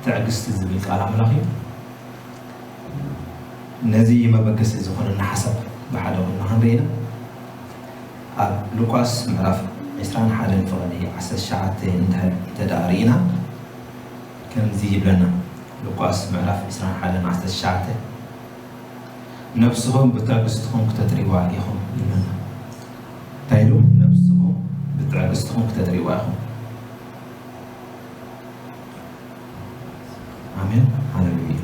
ትዕግስቲ ዝብል ቃል ኣምላኽ እዩ። ነዚ መበገሲ ዝኾነና ሓሳብ ብሓደ ኮይንና ክንርኢ ኢና። ኣብ ሉቃስ ምዕራፍ ዕስራን ሓደን ፍቕዲ ዓሰርተ ትሽዓተ እንድሕር እንተ ደኣ ርኢና፣ ከምዚ ይብለና። ሉቃስ ምዕራፍ ዕስራን ሓደን ዓሰርተ ትሽዓተ፣ "ነፍስኹም ብትዕግስትኹም ክተጥርይዋ ኢኹም" ይብለና። እንታይ ኢሉ? "ነፍስኹም ብትዕግስትኹም ክተጥርይዋ ኢኹም።" ኣሜን፣ ሃሌሉያ።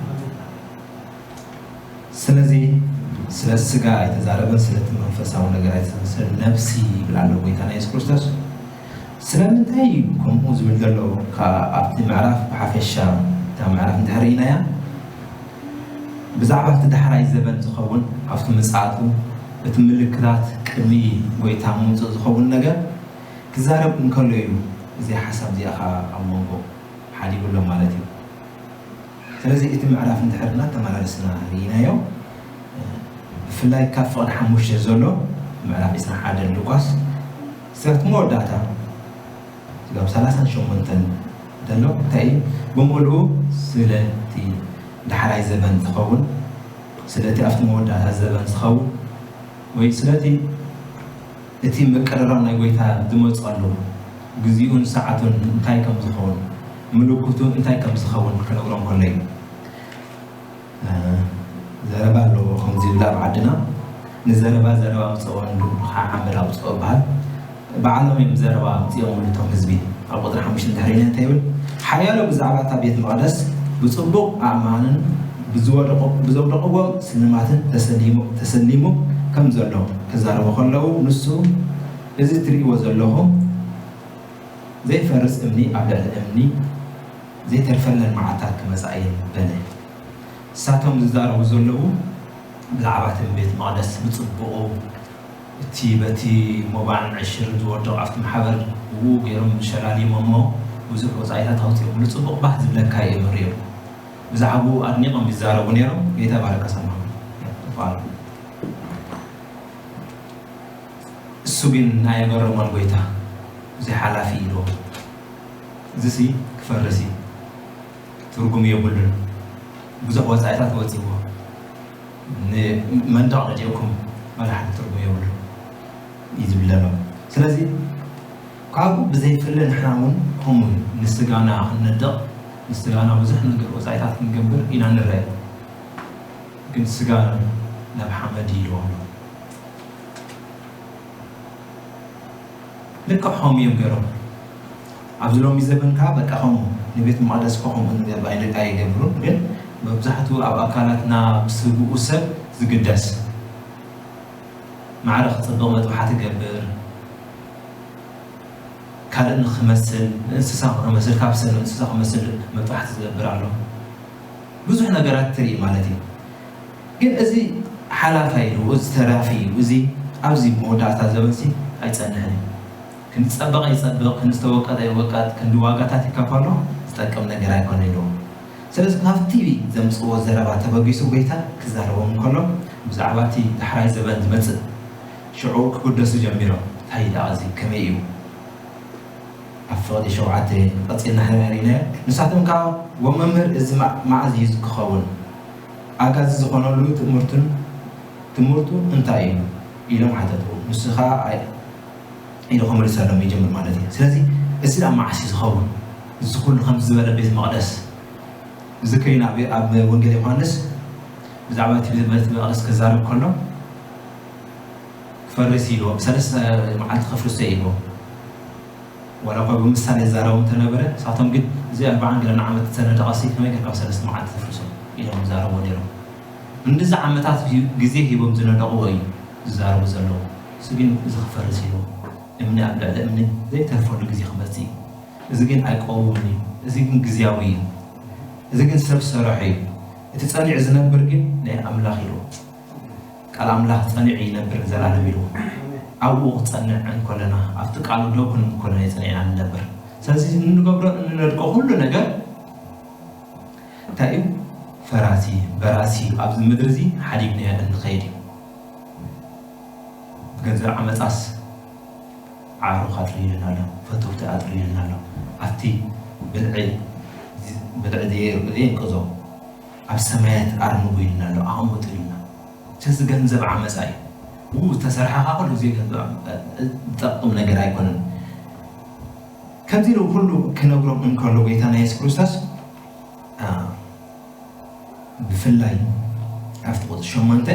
ስለዚ ስለ ስጋ ኣይተዛረበን፣ ስለቲ መንፈሳዊ ነገር ኣይተዛረበን፣ ስለ ነፍሲ ይብል ኣሎ ጎይታና የሱስ ክርስቶስ። ስለምንታይ እዩ ከምኡ ዝብል ዘሎ? ከ-፣ ኣብቲ ምዕራፍ ብሓፈሻ፣ እታ ምዕራፍ እንድሕር ርኢናያ፣ ብዛዕባ እቲ ዳሕራይ ዘበን ዝኸውን፣ ኣብቲ ምጽኣቱ፣ እቲ ምልክታት ቅድሚ ጎይታ ምምጽኡ ዝኸውን ነገር ክዛረብ እንከሎ እዩ እዚ ሓሳብ እዚኣ ኸኣ ኣብ መንጎ ሓዲጉ ኣሎ ማለት እዩ። ስለዚ እቲ ምዕራፍ እንድሕር እናተመላለስና ርኢናዮ፣ ብፍላይ ካብ ፍቕዲ ሓሙሽተ ዘሎ ምዕራፍ ዕስራን ሓደን ሉቃስ፣ ስጋብ መወዳእታ፣ ስጋብ ሰላሳን ሸሞንተን ዘሎ እንታይ እዩ? ብምሉኡ ስለቲ ዳሕራይ ዘበን ዝኸውን፣ ስለቲ ኣብቲ መወዳእታ ዘበን ዝኸውን፣ ወይ ስለቲ እቲ ምቅርራብ ናይ ጎይታ ዝመጸሉ ግዜኡን ሰዓቱን እንታይ ከም ዝኸውን፣ ምልክቱ እንታይ ከም ዝኸውን ክነግሮም ከሎ እዩ። እ፣ ዘረባ ኣለዎ፣ ከምዚ ይብል ኣብ ዓድና፣ "ንዘረባ ዘረባ ምጸኦ፣ ንልቡ ከዓ ሓመድ ኣውጽኦ" ይበሃል። ባዕሎም እዮም ዘረባ ኣምጺኦምሉ እቶም ህዝቢ። ኣብ ቁጽሪ ሓሙሽተ እንድሕር ኢልና እንታይ ይብል? ሓያሎ ብዛዕባ እታ ቤት መቕደስ ብጽቡቕ ኣእማንን ብዝወደቑ-፣ ብዘውደቕዎም ስልማትን ተሰሊሙ፣ ተሰሊሙ ከም ዘሎ ክዛረቡ ከለዉ፣ ንሱ፣ "እዚ ትርእይዎ ዘለኹም ዘይፈርስ እምኒ ኣብ ልዕሊ እምኒ ዘይተርፈለን መዓልታት ክመጻ እየን" በለ። ንሳቶም ዝዛረቡ ዘለዉ ብዛዕባ እቲ ቤት መቕደስ ብጽቡቑ፣ እቲ በቲ ሞባን ዕሽርን ዝወደቑ ኣብቲ ማሕበር ብኡ ገይሮም ሸላሊሞሞ፣ ብዙሕ ወጻኢታት ኣውጺኦምሉ፣ ጽቡቕ ባህ ዝብለካ እዩ እምርዮም። ብዛዕባኡ ኣድኒቖም ይዛረቡ ነይሮም። ጌታ ባረከ ሰማዕኩም። እሱ ግን ኣየገረሞን ጎይታ፣ "እዚ ሓላፊ" ኢልዎ። "እዚሲ ክፈርስ እዩ፣ ትርጉም የብሉን፣ ብዙሕ ወጻኢታት ወጺዎ፣ ንመንደቕ ነዲቕኩም፣ ዋላ ሓደ ትርጉም የብሉን" እዩ ዝብለሎም። ስለዚ ካብኡ ብዘይፍለ ንሕና እውን ከምኡ ንስጋና ክንነድቕ፣ ንስጋና ብዙሕ ነገር ወጻኢታት ክንገብር ኢና ንረአ። ግን ስጋ ናብ ሓመድ ኢልዎ ኣሎ። ልክዕ ከምኡ እዮም ገይሮም። ኣብዚ ሎሚ ዘበን ከኣ በቃ ከምኡ ንቤት መቕደስ እኮ ከምኡ ንገብ-፣ ኣይደ-፣ ኣይገብሩን፣ ግን መብዛሕትኡ ኣብ ኣካላትና ብስግኡ ሰብ ዝግደስ ማዕረ ክጽብቕ መጥባሕቲ ይገብር፣ ካልእ ንኽመስል፣ ንእንስሳ ንኽመስል፣ ካብ ሰብ ንእንስሳ ክመስል መጥባሕቲ ዝገብር ኣሎ። ብዙሕ ነገራት ትርኢ ማለት እዩ። ግን እዚ ሓላፋይ እዩ፣ እዚ ተራፊ እዩ፣ እዚ ኣብዚ መወዳእታ ዘበንሲ ኣይጸንሕን እዩ። ክንዲ ጸበቐ ይጸብቕ፣ ክንዲ ዝተወቀጠ ይወቀጥ፣ ክንዲ ዋጋታት ይከፈሎ ዝጠቅም ነገር ኣይኮነ ኢልዎም። ስለዚ ካብቲ ዘምጽእዎ ዘረባ ተበጊሱ ጎይታ ክዛረቦም እንከሎ ብዛዕባ እቲ ዳሕራይ ዘበን ዝመጽእ ሽዑ ክግደሱ ጀሚሮም። እንታይ ደኣ እዚ ከመይ እዩ? ኣብ ፍቕዲ ሸውዓተ ቀጺልና ሕርሕር ኢለ። ንሳቶም ከኣ፣ "ወመምህር፣ እዚ መ-፣ መዓዝ እዩ ክኸውን? ኣጋዚ ዝኾነሉ ትምህርቱን፣ ትምህርቱ እንታይ እዩ?" ኢሎም ሓተትዎ። ንሱ ከኣ፣ "ኣይ-" ኢሉ ክምልሰሎም ይጀምር ማለት እዩ። ስለዚ፣ እዚ ደኣ መዓስ እዩ ዝኸውን? እዚ ኩሉ ከምዚ ዝበለ ቤት መቕደስ። ዝክሪ ናብ፣ ኣብ ወንጌል ዮሃንስ ብዛዕባ እቲ ቤት መቕደስ ክዛረብ ከሎ፣ ክፈርስ ኢልዎ፣ ብሰለስተ መዓልቲ ከፍርሶ ኢልዎ። ዋላ እኳ ብምሳሌ ይዛረቡ እንተነበረ፣ ንሳቶም ግን፣ "እዚ ኣርብዓን ገለን ዓመት ዝተነደቐሲ ከመይ ጌርካ ኣብ ሰለስተ መዓልቲ ተፍርሶ?" ኢሎም ይዛረቡ ነይሮም። እንደዚ ዓመታት ሂ-፣ ግዜ ሂቦም ዝነደቕዎ እዩ ዝዛረቡ ዘለዉ። እሱ ግን፣ "እዚ ክፈርስ ኢልዎ፣ እምኒ ኣብ ልዕሊ እምኒ ዘይተርፈሉ ግዜ ክመጽእ እዩ። እዚ ግን ኣይቀውምን እዩ። እዚ ግን ግዜያዊ እዩ። እዚ ግን ሰብ ሰራሕ እዩ። እቲ ጸኒዑ ዝነብር ግን ናይ ኣምላኽ" ኢልዎ። ቃል ኣምላኽ ጸኒዑ ይነብር ንዘለኣለም ኢሉ። ኣብኡ ክጸንዕ እንኮለና፣ ኣብቲ ቃሉ ደው ክንብል እንኮለና እዩ ጸኒዕና ንነብር። ስለዚ እንገብሮ፣ እንነድቆ ኩሉ ነገር እንታይ እዩ? ፈራሲ፣ በራሲ፣ ኣብዚ ምድሪ እዚ ሓዲግናዮ እንኸይድ እዩ። ብገንዘብ ዓመጻስ ዓሩኽ ኣጥርዩልና ኣሎ፣ ፈተውቲ ኣጥርዩልና ኣሎ። ኣብቲ ብልዒ ዝ-፣ ብልዕቲ የንቅዞ ኣብ ሰማያት ኣርንቡ ኢልና ኣሎ ኣቐምጡ ኢልና። ስለዚ ገንዘብ ዓመፃ እዩ። ው ዝተሰርሐኻ ኩሉ ግዜ ገንዘብ ዝጠቅም ነገር ኣይኮነን። ከምዚ ኢሉ ኩሉ ክነግሮም እንከሎ ጎይታና የሱስ ክርስቶስ ብፍላይ ኣብቲ ቁፅሪ ሸሞንተ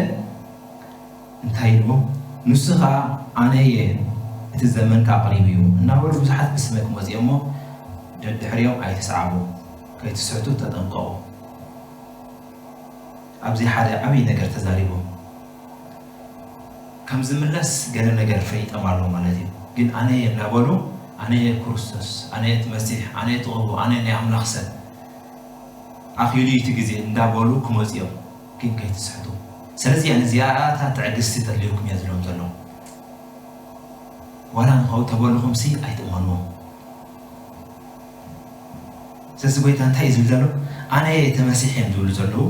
እንታይ ኢልዎም? ንሱ ኸዓ ኣነ እየ እቲ ዘመን ከኣ ቀሪቡ እዩ እናበሉ ብዙሓት ብስመይ ክመፁ እዮም እሞ ደድሕሪኦም ኣይትስዓቡ፣ ከይትስሕቱ ተጠንቀቑ። ኣብዚ ሓደ ዓብዪ ነገር ተዛሪቦም ከም ዝምለስ ገለ ነገር ፈሊጦም ኣለዉ ማለት እዩ። ግን ኣነ እየ እናበሉ ኣነ እየ ክርስቶስ፣ ኣነ እየ እቲ መሲሕ፣ ኣነ እየ እቲ ቅቡእ፣ ኣነ እየ ናይ ኣምላኽ ሰብ ኣኺሉ እዩ እቲ ግዜ እንዳበሉ ክመፁ እዮም። ግን ከይትስሕቱ። ስለዚ እዚኣ ትዕግስቲ ተድልየኩም እያ ዝብሎም ዘሎ። ዋላ ንኸው ተበልኹምሲ ኣይትእመንዎም። ስለዚ ጎይታ እንታይ እዩ ዝብል ዘሎ? ኣነ እቲ መሲሕ እዮም ዝብሉ ዘለዉ።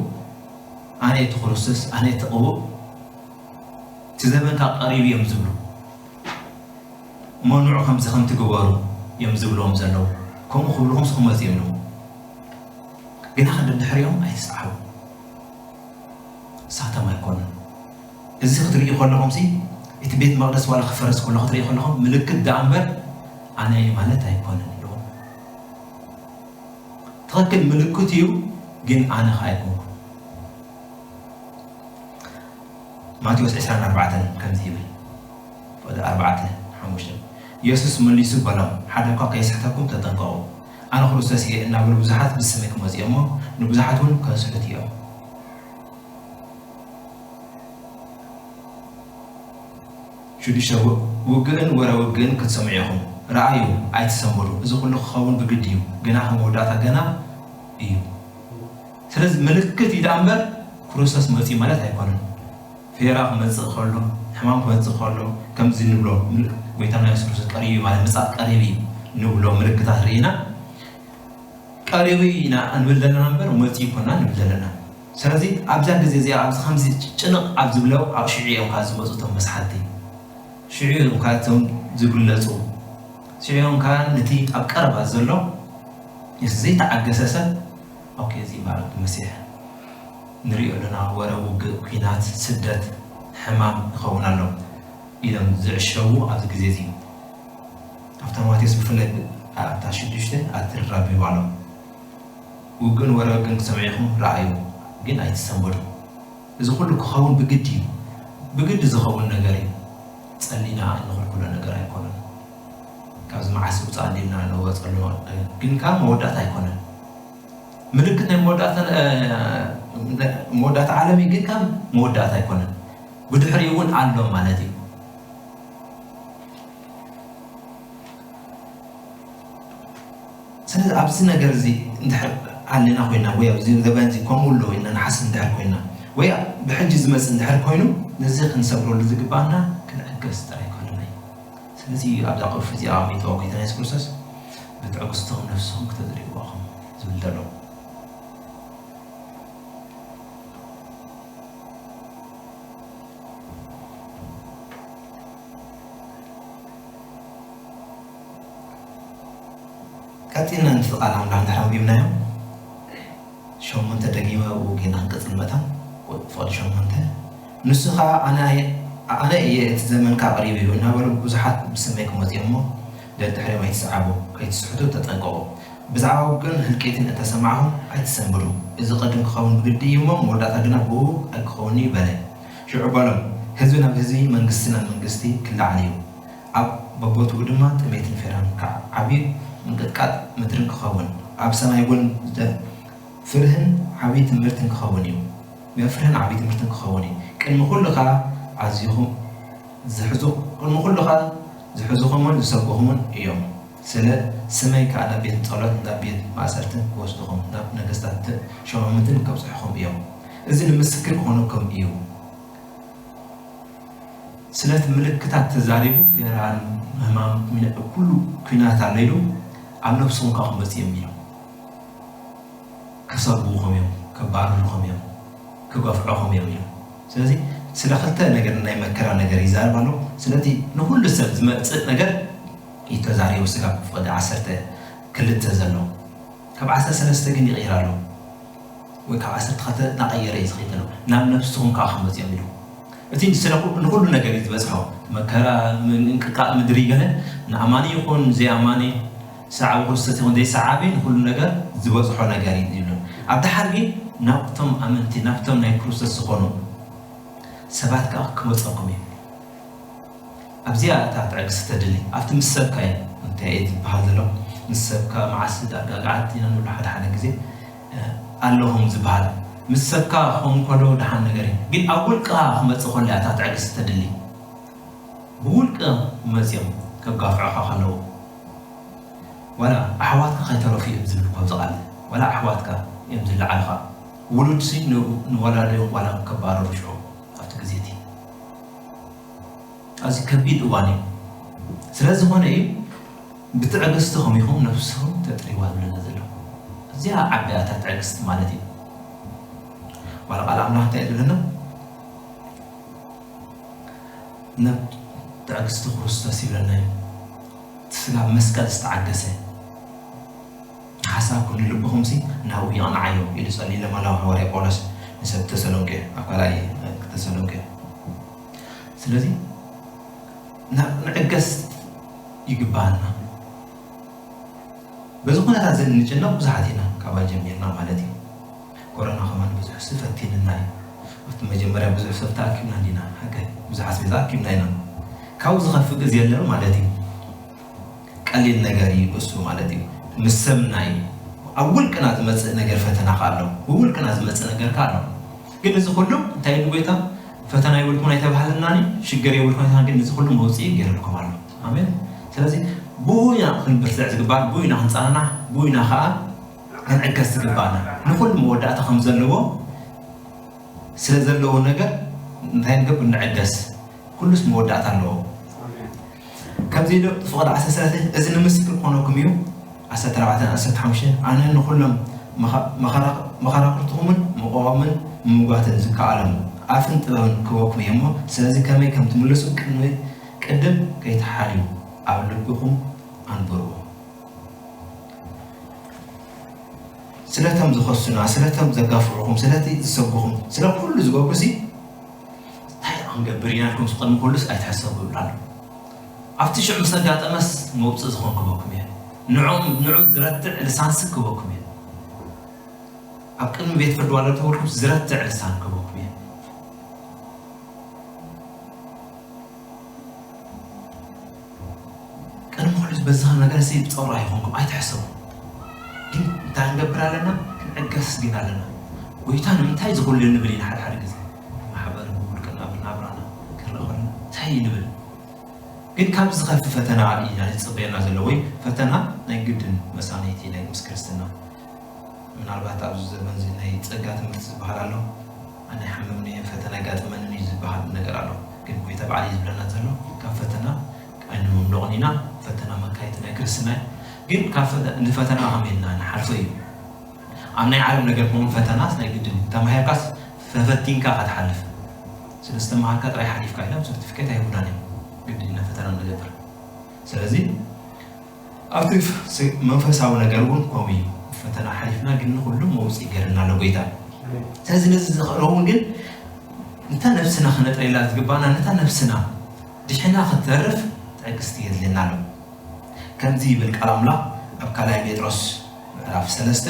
ኣነ እቲ ክርስቶስ፣ ኣነ እቲ ቅቡእ፣ እቲ ዘመን ካብ ቀሪቡ እዮም ዝብሉ። እሞ ንዑ ከምዚ ከም ትግበሩ እዮም ዝብልዎም ዘለዉ። ከምኡ ክብልኹምሲ ክመፁ እዮም። ግና ደድሕሪኦም ኣይትስዓቡ። ንሳቶም ኣይኮኑን። እዚ ክትርእዩ ከለኹምሲ እቲ ቤት መቕደስ ዋላ ክፈርስ ከሎ ክትርእዩ ከለኹም ምልክት ደኣ እምበር ኣነ እየ ማለት ኣይኮነን ኢልዎም። ትኽክል ምልክት እዩ፣ ግን ኣነ ኸኣ ኣይኮንኩን። ማቴዎስ ዕስራን ኣርባዕተን ከምዚ ይብል፣ ወደ ኣርባዕተ ሓሙሽተ ኢየሱስ መሊሱ በሎም፣ ሓደ እኳ ከይስሕተኩም ተጠንቀቑ። ኣነ ክርስቶስ እየ እናበሉ ብዙሓት ብስመይ ክመጹ እዮም እሞ ንብዙሓት እውን ከስሕቱ እዮም። ሽዱሽተ፣ ው-፣ ውግእን ወረ ውግእን ክትሰምዑ ኢኹም። ረኣዩ፣ ኣይትሰንብዱ። እዚ ኩሉ ክኸውን ብግዲ እዩ፣ ግና ከም መወዳእታ ገና እዩ። ስለዚ ምልክት እዩ ደኣ እምበር ክርስቶስ መጺኡ ማለት ኣይኮነን። ፌራ ክመጽእ ከሎ፣ ሕማም ክመጽእ ከሎ፣ ከምዚ ንብሎ፣ ምልክት ጎይታና የሱስ ክርስቶስ ቀሪቡ እዩ ማለት ምጻእ ቀሪቡ እዩ ንብሎ ምልክታት ርኢና፣ ቀሪቡ ኢና እንብል ዘለና እምበር መጺኡ ኣይኮና ንብል ዘለና። ስለዚ ኣብዛ ግዜ እዚኣ ኣብዚ ከምዚ ጭንቕ ኣብ ዝብለው ኣብ ሽዑ እዮም ካብ ዝመጹ እቶም መስሓልቲ። ሽዑ እዮም ካብ እቶም ዝግለጹ። ሽዑ እዮም ካብ ነቲ ኣብ ቀረባ ዘሎ ንሱ ዘይተዓገሰ ሰብ ኦኬ፣ እዚ ማለት መሲሕ ንሪኦ ኣለና፣ ወረ ውግእ፣ ኲናት፣ ስደት፣ ሕማም ይኸውን ኣሎ ኢሎም ዝዕሸዉ ኣብዚ ግዜ እዚ። ኣብታ ማቴዎስ ብፍላይ ኣብታ ሽዱሽተ ኣትርራቢቡ ኣሎ። ውግእን ወረ ውግእን ክሰምዑ ኢኹም፣ ረኣዩ፣ ግን ኣይትሰንበዱ። እዚ ኩሉ ክኸውን ብግዲ እዩ። ብግዲ ዝኸውን ነገር እዩ። ጸሊና እንኽልክሎ ነገር ኣይኮነን። ካብዚ መዓስ ውጻእ እንዲልና ንወጸሉ ነገር። ግን ካብ መወዳእታ ኣይኮነን። ምልክት ናይ መወዳእታ፣ እ፣ መወዳእታ ዓለም እዩ፣ ግን ካብ መወዳእታ ኣይኮነን። ብድሕሪኡ እውን ኣሎ ማለት እዩ። ስለዚ ኣብዚ ነገር እዚ እንድሕር ኣለና ኮይና፣ ወይ ኣብዚ ዘበን እዚ ከምኡ ኣሎ ኢልና ንሓስብ እንድሕር ኮይና፣ ወይ ብሕጂ ዝመጽእ እንድሕር ኮይኑ፣ ነዚ ክንሰግረሉ ዝግባኣና ክንዕገስ ጥራይ ከሎና እዩ። ስለዚ ኣብዛ ቁልፊ እዚኣ ኣቐሚጥዋ ጎይታና የሱስ ክርስቶስ፣ "ብትዕግስቶም ነፍስኹም ክተዝርእይዋ ኢኹም" ዝብል ዘሎ። ቀጺልና ነቲ ቃል ኣምላኽ እንድሕር ኣንቢብናዮ፣ ሸሞንተ፣ ደጊመ ኣብኡ ጌና ክንቅጽል መታን፣ ፍቕዲ ሸሞንተ፣ ንሱ ኸኣ ኣነ ኣየ-፣ ኣነ እየ፣ እቲ ዘመን ከኣ ቀሪቡ እዩ እናበሉ ብዙሓት ብስመይ ክመጹ እዮም እሞ፣ ደድሕሪኦም ኣይትስዓቡ፣ ከይትስሕቱ ተጠንቀቑ። ብዛዕባ ውግእን ህልቂትን እተሰማዕኹም ኣይትሰንብዱ። እዚ ቅድም ክኸውን ብግዲ እዩ እሞ፣ መወዳእታ ግና ብእኡ ኣይክኸውንን እዩ በለ። ሽዑ በሎም፣ ህዝቢ ናብ ህዝቢ፣ መንግስቲ ናብ መንግስቲ ክለዓል እዩ። ኣብ በቦትኡ ድማ ጥሜትን ፌራን ክዓብዩ፣ ምንቅጥቃጥ ምድርን ክኸውን፣ ኣብ ሰማይ እውን ዝደ-፣ ፍርህን ዓብዪ ትምህርትን ክኸውን እዩ። መፍርህን ዓብዪ ትምህርትን ክኸውን እዩ። ቅድሚ ኩሉ ኸኣ ኣዚኹም ዝሕዙ-፣ ቅድሚ ኩሉ ኸኣ ዝሕዙኹምን ዝሰብኹምን እዮም። ስለ ስመይ ከኣ ናብ ቤት ጸሎት፣ ናብ ቤት ማእሰርትን ክወስዱኹም፣ ናብ ነገስታትን ሹማምንትን ከብጽሑኹም እዮም። እዚ ንምስክር ክኾነኩም እዩ። ስለቲ ምልክታት ተዛሪቡ፣ ፌራን ሕማም፣ ኩሉ ኲናት ኣሎ ኢሉ፣ ኣብ ነብስኹም ከኣ ክመጽእ እዮም ኢሉ። ከሰብውኹም እዮም፣ ከባርርኹም እዮም፣ ክገፍዑኹም እዮም ኢሉ። ስለዚ ስለ ክልተ ነገር ናይ መከራ ነገር ይዛረብ ኣሎ። ስለቲ ንኹሉ ሰብ ዝመጽእ ነገር እዩ ተዛሪቡ፣ ስጋብ ፍቕዲ ዓሰርተ ክልተ ዘሎ። ካብ ዓሰርተ ሰለስተ ግን ይቕይር ኣሎ፣ ወይ ካብ ዓሰርተ ክልተ እናቐየረ እዩ ዝኸይድ ዘሎ። ናብ ነፍስኹም ከዓ ክመፅኦም ኢሉ። እቲ ስለ ኩ- ንኹሉ ነገር እዩ ዝበፅሖ። መከራ፣ ምንቅቃቕ ምድሪ ገለ፣ ንኣማኒ ይኹን ዘይኣማኒ፣ ሰዓቢ ክርስቶስ ይኹን ዘይሰዓቢ፣ ንኹሉ ነገር ዝበፅሖ ነገር እዩ ዝብሉ። ኣብ ደሓር ግን ናብቶም ኣመንቲ፣ ናብቶም ናይ ክርስቶስ ዝኾኑ ሰባት ከዓ ክመፀኩም እዩ። ኣብዚኣ እታ ትዕግስቲ ተድሊ። ኣብቲ ምስ ሰብካ እዩ እንታይ እዩ ዝበሃል ዘሎ? ምስ ሰብካ መዓስ ዳርጋ ገዓት ኢና ንብሎ ሓደ ሓደ ግዜ፣ እ፣ ኣለኹም ዝበሃል። ምስ ሰብካ ክኸውን ከሎ ደሓን ነገር እዩ። ግን ኣብ ውልቅኻ ክመጽእ ከሎ እያ እታ ትዕግስቲ ተድሊ። ብውልቂ መጺኦም ከጋፍዑኻ ከለዉ፣ ዋላ ኣሕዋትካ ከይተረፉ እዮም ዝብሉ እኮ ኣብዚ ቃል። ዋላ ኣሕዋትካ እዮም ዝለዓሉኻ። ውሉድሲ ን-፣ ንወላዲኦም ዋላ ከባረሩ ሽዑ ኣብቲ ግዜ እቲ። ኣዝዩ ከቢድ እዋን እዩ። ስለ ዝኾነ እዩ ብትዕግስቲ ከሚኹም ነፍስኹም ተጥርይዋ ዝብለና ዘሎ። እዚኣ ዓባይ እታ ትዕግስቲ ማለት እዩ። ዋላ ቃል ኣምላኽ እንታይ እዩ ዝብለና? ናብ ትዕግስቲ ክርስቶስ ይብለና እዩ። እቲ ስጋ መስቀል ዝተዓገሰ፣ ንሓሳብኩም ንልብኹምሲ ናብኡ የቕንዓዮ ኢሉ ጸልዩሎም ኣሎ ሃዋርያ ጳውሎስ ንሰብ ተሰሎንቄ፣ ኣብ ካልኣይ ተሰሎንቄ። ስለዚ ና-፣ ንዕገስ ይግባኣና። በዚ ኩነታት እዚ እንጭነቕ ብዙሓት ኢና፣ ካባይ ጀሚርና ማለት እዩ። ኮሮና ከማን ብዙሕ ሰብ ፈቲንና እዩ። ኣብቲ መጀመርያ ብዙሕ ሰብ ተኣኪብና እንዲና፣ ሓቂ ብዙሕ ኣስቤዛ ኣኪብና ኢና። ካብኡ ዝኸፍእ ግዜ የለን ማለት እዩ። ቀሊል ነገር እዩ እሱ ማለት እዩ። ምስ ሰብና እዩ። ኣብ ውልቅና ዝመጽእ ነገር ፈተና ከ ኣሎ። ብውልቅና ዝመጽእ ነገር ከ ኣሎ። ግን እዚ ኩሉ እንታይ ኢሉ ጎይታ? ፈተና የብልኩም ኣይተባህለናን እዩ፣ ሽግር የብልኩም ኣይተባህለናን፣ ግን እዚ ኩሉ መውጽኢ ገይሩልኩም ኣሎ። ኣሜን። ስለዚ ብኡ ኢና ክንብርትዕ ዝግባእ፣ ብኡ ኢና ክንጸናናዕ፣ ብኡ ኢና ከኣ ክንዕገስ ዝግባእና። ንኹሉ መወዳእታ ከም ዘለዎ፣ ስለ ዘለዎ ነገር እንታይ ንገብር? ንዕገስ። ኩሉስ መወዳእታ ኣለዎ። ከምዚ ኢሉ ፍቕዲ ዓሰርተ ሰለስተ፣ እዚ ንምስክር ክኾነኩም እዩ። ዓሰርተ ኣርባዕተ ዓሰርተ ሓሙሽተ፣ ኣነ ንኹሎም መኻ-፣ መኻራ-፣ መኻራኽርትኹምን ምቕዋምን ምምጓትን ዝከኣሎም ኣፍን ጥበብን ክህበኩም እየ እሞ፣ ስለዚ ከመይ ከም ትምልሱ ቅድሚ፣ ቅድም ከይትሓልዩ ኣብ ልብኹም ኣንብርዎ። ስለቶም ዝኸሱና፣ ስለቶም ዘጋፍዑኹም፣ ስለቲ ዝሰጉኹም፣ ስለ ኩሉ ዝገብሩሲ እንታይ ደኣ ክንገብር ኢና ኢልኩም ቅድሚ ኩሉስ ኣይትሕሰቡ ይብሉ ኣሎ። ኣብቲ ሽዑ ምስ ኣጋጠመስ መውጽኢ ዝኾን ክህበኩም እየ። ንዑ፣ ንዑ ዝረትዕ ልሳንሲ ክህበኩም እየ። ኣብ ቅድሚ ቤት ፍርዲ ዋላ እንተበልኩም ዝረትዕ ልሳን ክህበኩም እየ። ቅድሚ ኩሉ በዚ ነገር እዚ ብጸውራ ይኹንኩም ኣይትሕሰቡ። ግን እንታይ ክንገብር ኣለና? ክንዕገስ ግን ኣለና። ጎይታ ንምንታይ ዝኹሉ ንብል ኢና ሓደ ሓደ ግዜ። ማሕበር ብውልቅና ብናብራና ክንርኢ ከለና እንታይ ንብል? ግን ካብ ዝኸፍእ ፈተና ኢና ዝጽበየና ዘሎ ወይ ፈተና ናይ ግድን መሳነይቲ ናይ ምስ ክርስትና። ምናልባት ኣብዚ ዘመን እዚ ናይ ጸጋ ትምህርቲ ዝበሃል ኣሎ። ኣነ ይሓምምኒ እየ፣ ፈተና ይጋጥመኒ እዩ ዝበሃል ነገር ኣሎ። ግን ጎይታ ባዕሉ እዩ ዝብለና ዘሎ፣ ካብ ፈተና ኣይንምለቑን ኢና። ፈተና መካየዲ ናይ ክርስትና እዩ። ግን ካብ ፈተ-፣ ንፈተና ከመይ ኢልና ንሓልፎ እዩ። ኣብ ናይ ዓለም ነገር ከውን ፈተናስ ናይ ግድን ተማሂርካስ ፈፈቲንካ ኢኻ ትሓልፍ። ስለ ዝተምሃርካ ጥራይ ሓሊፍካ ኢሎም ሰርቲፊኬት ኣይህቡናን እዮም። ግድን ኢና ፈተና ንገብር። ስለዚ ኣብቲ ፍ-፣ ስ-፣ መንፈሳዊ ነገር እውን ከምኡ እዩ። ፈተና ሓሊፍና ግን ንኹሉ መውፅኢ ገይርና ኣሎ ጎይታ። ስለዚ ነዚ ዝኸውን ግን ነታ ነብስና ክነጥረላ ዝግባና፣ ነታ ነብስና ድሕና ክትተርፍ ትዕግስቲ የድልየና ኣሎ። ከምዚ ይብል ቃል ኣምላኽ ኣብ ካልኣይ ጴጥሮስ ምዕራፍ ሰለስተ፣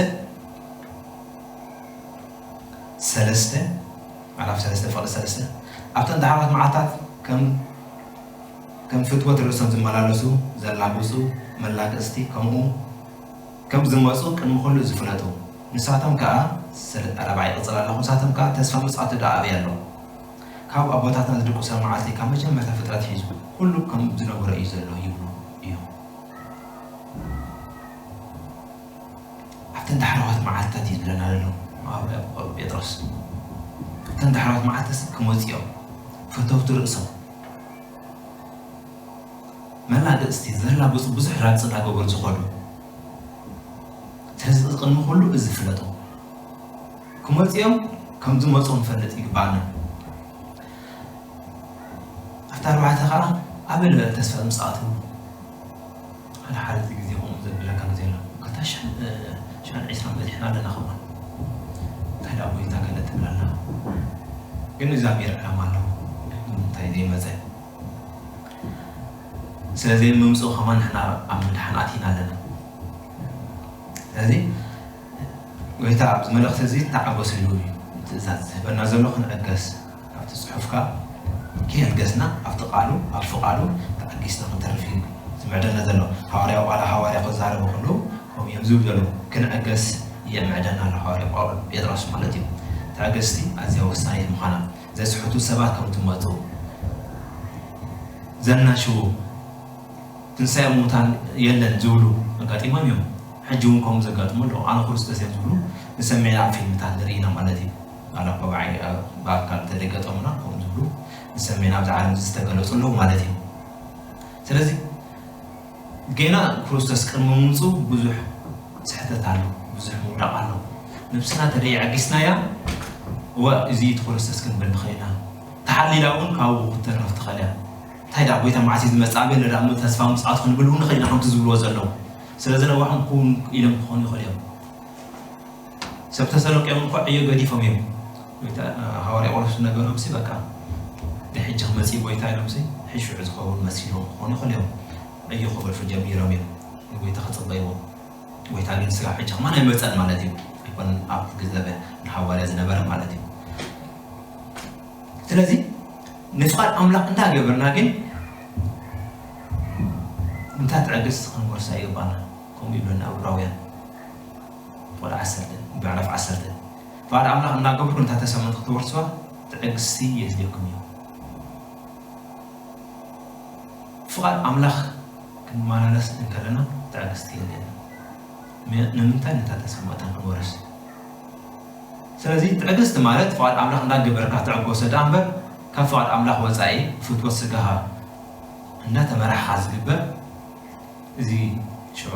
ሰለስተ፣ ምዕራፍ ሰለስተ ፍቕዲ ሰለስተ፣ ኣብተን ደሓራት መዓልታት ከም ከም ፍትወት ርእሶም ዝመላለሱ፣ ዘላግጹ፣ መላገጽቲ፣ ከምኡ ከም ዝመጹ ቅድሚ ኩሉ እዚ ፍለጡ። ንሳቶም ከኣ፣ ስለ-፣ ኣረብዓ ይቕጽል ኣለኹ፣ ንሳቶም ከኣ ተስፋ ምጽኣቱ ደኣ ኣበይ ኣሎ? ካብ ኣቦታትና ዝድቅሶ መዓልቲ፣ ካብ መጀመርታ ፍጥረት ሒዙ፣ ኩሉ ከም ዝነበሮ እዩ ዘሎ ይብሉ እዮም። ኣብተን ዳሕረዋት መዓልትታት እዩ ዝብለና ዘሎ ሃዋርያ ጴጥሮስ። ኣብተን ዳሕረዋት መዓልትታት ክመጹ እዮም። ፈተውቲ ርእሶም፣ መላገጽቲ፣ ዘላግጹ፣ ብዙሕ ራግጺ እናገበሩ ዝኸዱ። ስለዚ ቅድሚ ኩሉ እዚ ፍለጡ። ክመጹ እዮም፣ ከም ዝመጹ ክንፈልጥ ይግባኣና። ኣብቲ ኣርባዕተ ኸዓ ኣበይ ንበለ ተስፋ ምጽኣቱ? ሓደ ሓደ ግዜ ከምኡ ዘብለካ ግዜ ኣሎ። ክልተ ሽሕ፣ እ፣ ሽሕን ዕስራን በዚሕና ኣለና ክብሎ እንታይ ደኣ ጎይታ ገለ ትብለና። ግን እግዚኣብሔር ዕላማ ኣለዎ። እንታይ ዘይመፀ ስለዚ ምምፅኡ ከማን ንሕና ኣብ ምድሓን ኣቲና ኣለና። ስለዚ ጎይታ ኣብዚ መልእኽቲ እዚ ተዓገሱ ኢሉ እዩ ትእዛዝ ዝህበና ዘሎ። ክንዕገስ ኣብቲ ፅሑፍካ ከየልገስና ኣብቲ ቃሉ ኣብ ፍቓዱ ተዓጊስና ክንተርፍ እዩ ዝምዕደና ዘሎ። ሃዋርያ ዋላ ሃዋርያ ክዛረቡ ከለዉ ከምኡ እዮም ዝብሉ ዘለዉ። ክንዕገስ የምዕደና ኣሎ ሃዋርያ ጳውሎ ጴጥሮስ ማለት እዩ። ትዕግስቲ ኣዝያ ወሳኒት ምዃና ዘስሕቱ ሰባት ከም ትመፁ ዘናሽዉ ትንሳኤ ሙታን የለን ዝብሉ ኣጋጢሞም እዮም። ሕጂ እውን ከምኡ ዘጋጥሙ ኣለዉ። ኣነ ክርስቶስ እዮም ዝብሉ ንሰሚዕና ኣብ ፊልምታት ንርኢና ማለት እዩ። ኣላ እኮ ብዓይ ብኣካል ተደገጠሙና ከምኡ ዝብሉ ንሰሚዕና ኣብዚ ዓለም ዝተገለፁ ኣለዉ ማለት እዩ። ስለዚ ገና ክርስቶስ ቅድሚ ምምፁ ብዙሕ ስሕተት ኣሎ፣ ብዙሕ ምውዳቕ ኣሎ። ነብስና ተደይ ዓጊስናያ እዋ እዚ እቲ ክርስቶስ ክንብል ንኽእል ኢና። ተሓሊላ እውን ካብኡ ክትተረፍ ትኽእል እያ። እንታይ ደኣ ጎይታ መዓስ እዩ ዝመጽእ ኣበይ ኣሎ ደኣ ተስፋ ምጽኣቱ ክንብል እውን ንኽእል ኢና ከምቲ ዝብልዎ ዘለዉ። ስለዚ ነዋሕም ክውን ኢሎም ክኾኑ ይኽእሉ እዮም። ሰብ ተሰሎንቄ እውን እኮ ዕዮ ገዲፎም እዮም። ጎይታ ሃዋርያ ጳውሎስ ዝነገሮም ሲ በቃ ድሕጂ ክመጽእ ጎይታ ኢሎም ሲ ሕሹዕ ዝኸውን መሲሎም ክኾኑ ይኽእሉ እዮም። ዕዮ ክገድፉ ጀሚሮም እዮም ንጎይታ ክጽበይዎ። ጎይታ ግን ስጋ ሕጂ ከማን ኣይመጸን ማለት እዩ። ኣይኮነን ኣብ ግዘበ ንሃዋርያ ዝነበረ ማለት እዩ። ስለዚ ንፍቓድ ኣምላኽ እንዳገበርና ግን እንታ ትዕግስቲ ክንወርሳ ይግባና። ከምኡ ይብለና ዕብራውያን ወደ ዓሰርተ ምዕራፍ ዓሰርተ ፍቓድ ኣምላኽ እንዳገበርኩ እንታ ተሰመንት ክትወርስዋ ትዕግስቲ የድልየኩም እዩ። ፍቓድ ኣምላኽ ክንመላለስ እንከለና ትዕግስቲ የድልየና። ም- ንምንታይ ነታ ተሰማእታ ክንወርስ? ስለዚ ትዕግስቲ ማለት ፍቓድ ኣምላኽ እንዳገበርካ ትዕጎሰ ደኣ እምበር ካብ ፍቓድ ኣምላኽ ወፃኢ ፍትወት ስጋኻ እንዳተመራሕኻ ዝግበር እዚ ሽዑ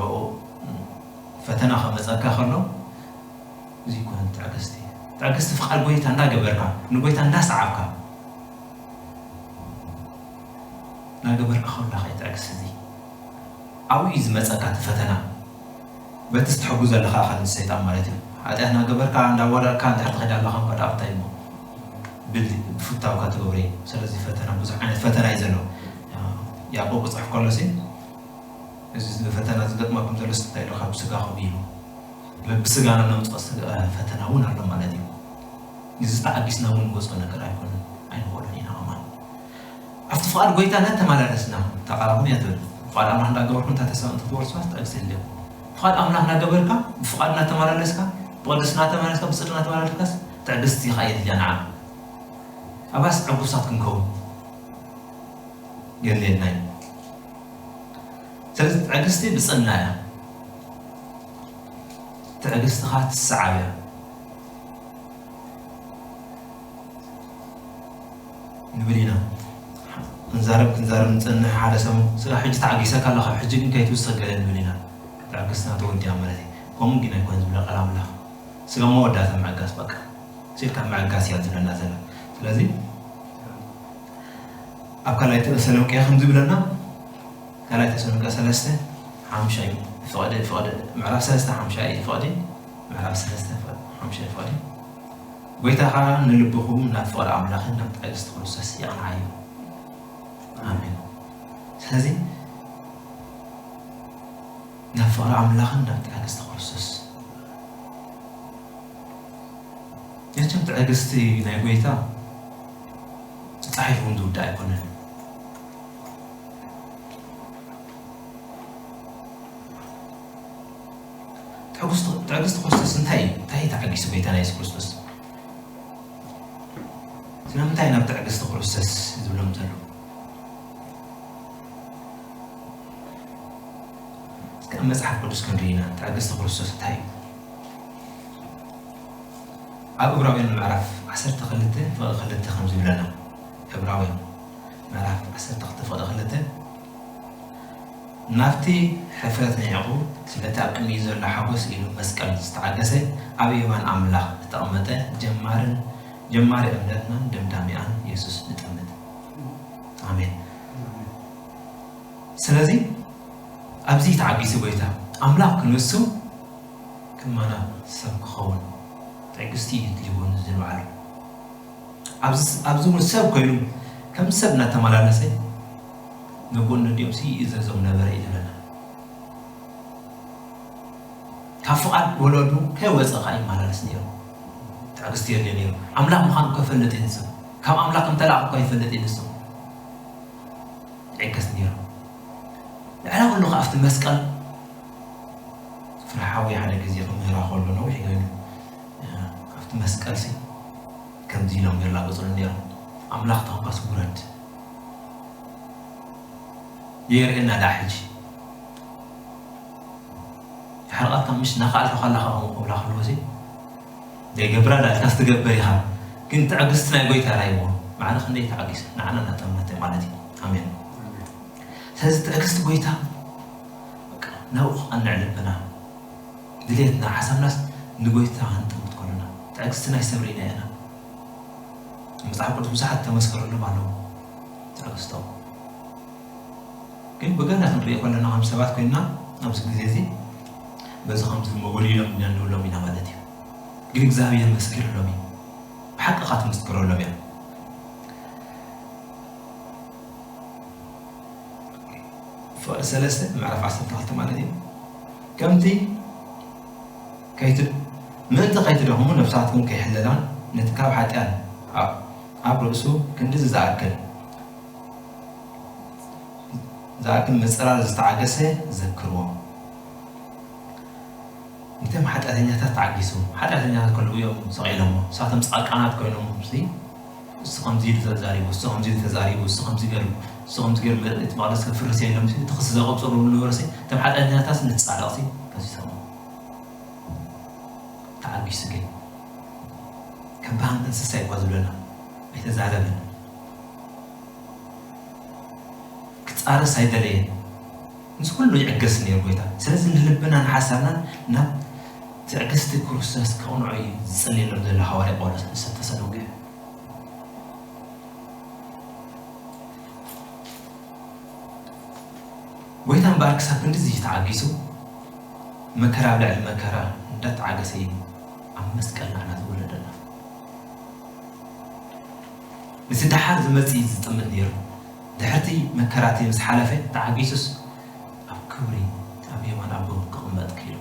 ፈተና ከመፀካ ከሎ እዚ ይኮነ ትዕግስቲ። ትዕግስቲ ፍቓድ ጎይታ እንዳገበርካ ንጎይታ እንዳሰዓብካ ናገበርካ ከሎ ኸይ ትዕግስቲ እዚ ኣብኡ እዩ ዝመፀካ እቲ ፈተና። በቲ ዝተሕጉ ዘለካ ኣካል ሰይጣን ማለት እዩ። ሓጢኣት ናገበርካ እንዳወረድካ እንድሕር ትኸይድ ኣለኻ እምበር ኣብታይ እሞ ብል ብፍታውካ ትገብሮ እዩ። ስለዚ ፈተና ብዙሕ ዓይነት ፈተና እዩ ዘሎ። ያዕቆብ ክፅሕፍ ከሎ ሲ እዚ ፈተና ዝገጥመኩም ዘሎ እንታይ ኢሉ ካብ ስጋኹም እዩ። ብስጋና ነምፅኦ ስጋ- ፈተና እውን ኣሎ ማለት እዩ። እዚ ተዓጊስና እውን ንወፅኦ ነገር ኣይኮነን ኣይንኽእሎን ኢና ከማን ኣብቲ ፍቓድ ጎይታ እናተመላለስና ተቓላኹም እያ ትብል። ፍቓድ ኣምላኽ እንዳገበርኩም እንታይ ተሰብ እንትትወርሱ ትዕግስቲ የድልየኩም። ፍቓድ ኣምላኽ እናገበርካ ብፍቓድ እናተመላለስካ ብቅድስ እናተመላለስካ ብፅድቂ እናተመላለስካስ ትዕግስቲ ኢኻ የድልያ ንዓ ኣባስ ዕጉሳት ክንከውን የድልየና እዩ። ስለዚ ትዕግስቲ ብፅና እያ። ትዕግስቲ ኸዓ ትሰዓብ እያ ንብል ኢና። ክንዛረብ ክንዛረብ ንፅንሕ ሓደ ሰሙን ስጋ ሕጂ ተዓጊሰካ ኣለኻ ሕጂ ግን ከይትውስኽ ገለ ንብል ኢና። ትዕግስትና ተወዲኣ ማለት እዩ። ከምኡ ግን ኣይኮን ዝብለ ቃል ኣምላኽ። ስጋ መወዳእታ ምዕጋስ በቃ ሲልካ ምዕጋስ እያ ትብለና ዘላ። ስለዚ ኣብ ካልኣይ ተሰሎንቄ ከም ዝብለና ካልኣይ ተሰሎንቄ ሰለስተ ሓምሻይ ፍቕዲ ፍቕዲ ምዕራፍ ሰለስተ ሓምሻይ ፍቕዲ ምዕራፍ ሰለስተ ሓምሻይ ፍቕዲ ጎይታ ኸዓ ንልብኹም ናብ ፍቕሪ ኣምላኽን ናብ ትዕግስቲ ክርስቶስ የቕንዓዮ። ኣሜን። ስለዚ ናብ ፍቕሪ ኣምላኽን ናብ ትዕግስቲ ክርስቶስ መቸም ትዕግስቲ ናይ ጎይታ ተፃሒፉ እውን ዝውዳእ ኣይኮነን። ትዕግስቲ ትዕግስቲ ክርስቶስ እንታይ እዩ? እንታይ እዩ ተዓጊሱ ጎይታና የሱስ ክርስቶስ? ስለምንታይ ናብ ትዕግስቲ ክርስቶስ ዝብሎም ዘሎ? እስከ ኣብ መጽሓፍ ቅዱስ ክንርኢ ኢና። ትዕግስቲ ክርስቶስ እንታይ እዩ? ኣብ ዕብራውያን ምዕራፍ ዓሰርተ ክልተ ፍቕዲ ክልተ ከምዚ ይብለና። ዕብራውያን ምዕራፍ ዓሰርተ ክልተ ፍቕዲ ክልተ ናብቲ ሕፍረት ንዒቑ ስለቲ ኣብ ቅድሚኡ ዘሎ ሓጎስ ኢሉ መስቀል ዝተዓገሰ ኣብ የማን ኣምላኽ ዝተቐመጠ ጀማርን ጀማሪ እምነትናን ደምዳሚኣን የሱስ ንጠምት። ኣሜን። ስለዚ ኣብዚ ተዓጊሱ ጎይታ ኣምላኽ ክንሱ ማና ሰብ ክኸውን ትዕግስቲ እዩ ድልዎ ንዝብል በዓሉ። ኣብዚ እውን ሰብ ኮይኑ ከም ሰብ እናተመላለሰ ነቦን ነዲኦም ይእዘዞም ነበረ እዩ ዝብለና። ካብ ፍቓድ ወለዱ ከይወፀ ከዓ ይመላለስ ነይሩ። ትዕግስቲ የድልዮ ነይሩ። ኣምላኽ ምዃኑ ከፈልጥ እዩ ንሱ። ካብ ኣምላኽ እንተለኣኹ እኳ ይፈልጥ እዩ ንሱ። ይዕገስ ነይሩ። ልዕሊ ኩሉ ከዓ ኣብቲ መስቀል ፍረ ሓወይ ሓደ ግዜ ክምህራ ከሎ ነዊሕ ኮይኑ ኣብቲ መስቀል ሲ ከምዚ ኢሎም ይላገጹሉ ነይሮም። ኣምላኽ ተንኳስ ውረድ የርእየና ደኣ ሕጂ። ይሓርቐካ ምሽ እናኸኣልካ ከላኻ ከምኡ ክብላ ከለዉ ሲ ዘይገብራ ዳልካስ ትገብር ኢኻ። ግን ትዕግስቲ ናይ ጎይታ ራይዎ። ማዕረ ክንደይ ተዓጊሱ ንዓና እናጠመተ ማለት እዩ። ኣሜን። ስለዚ ትዕግስቲ ጎይታ በቃ ናብኡ ክቐንዕ ልብና፣ ድሌትና፣ ሓሳብናስ ንጎይታ ክንጥምት ከሎና ትዕግስቲ ናይ ሰብ ርኢና ኢና። መጽሓፍ ቅዱስ ብዙሓት ተመስከረሎም ኣለዉ ትዕግስቶም። ግን ብገና ክንሪኦ ከለና ከም ሰባት ኮይንና ኣብዚ ግዜ እዚ በዚ ከምዚ እሞ ወሊሎም ኢና ንብሎም ኢና ማለት እዩ። ግን እግዚኣብሔር መስኪርሎም እዩ። ብሓቂ ኸዓ ትምስክረሎም እያ። ፍቕዲ ሰለስተ ምዕራፍ ዓሰርተ ክልተ ማለት እዩ። ከምቲ ከይት ምእንቲ ከይትደኽሙ ነፍሳትኩም ከይሕለላን ነቲ ካብ ሓጢኣን ኣብ ኣብ ርእሱ ክንድዚ ዝኣክል ዝኣክል ምጽራር ዝተዓገሰ ዘክርዎ። ነቶም ሓጢኣተኛታት ተዓጊሱ፣ ሓጢኣተኛታት ከለዉ እዮም ሰቒሎሞ። ንሳቶም ጻድቃናት ኮይኖም ሲ እሱ ከምዚ ኢሉ ተዛሪቡ፣ እሱ ከምዚ ኢሉ ተዛሪቡ፣ እሱ ከምዚ ገይሩ፣ እሱ ከምዚ ገይሩ፣ እቲ መቕደስ ከፍርስ እየ ኢሎም እቲ ክሲ ዘቐብጸሉ ዝነበሩ ሲ እቶም ሓጢኣተኛታት ንጻድቕ ሲ ከሲሶሞ። ተዓጊሱ ግን ከም በሃም እንስሳ እዩ እኳ ዝብለና ኣይተዛረበን። ክጻረስ ኣይደለየን። ምስ ኩሉ ይዕገስ ነይሩ ጎይታ። ስለዚ ንልብናን ሓሳብናን ናብ ትዕግስቲ ክርስቶስ ከቕንዖ እዩ ዝጽልየሎም ዘሎ ሃዋርያ ጳውሎስ ንሰብ ተሰሎንቄ። ጎይታ እምበኣር ክሳብ ክንድዚ ተዓጊሱ መከራ ኣብ ልዕሊ መከራ እንዳተዓገሰ እዩ ኣብ መስቀል ንዓና ዝወለደና። ነቲ ደሓር ዝመጽእ እዩ ዝጥምት ነይሩ። ድሕርቲ መከራቲ ምስ ሓለፈ ተዓጊሱስ ኣብ ክብሪ ኣብ የማን ኣቦ ክቕመጥ ክኢሉ።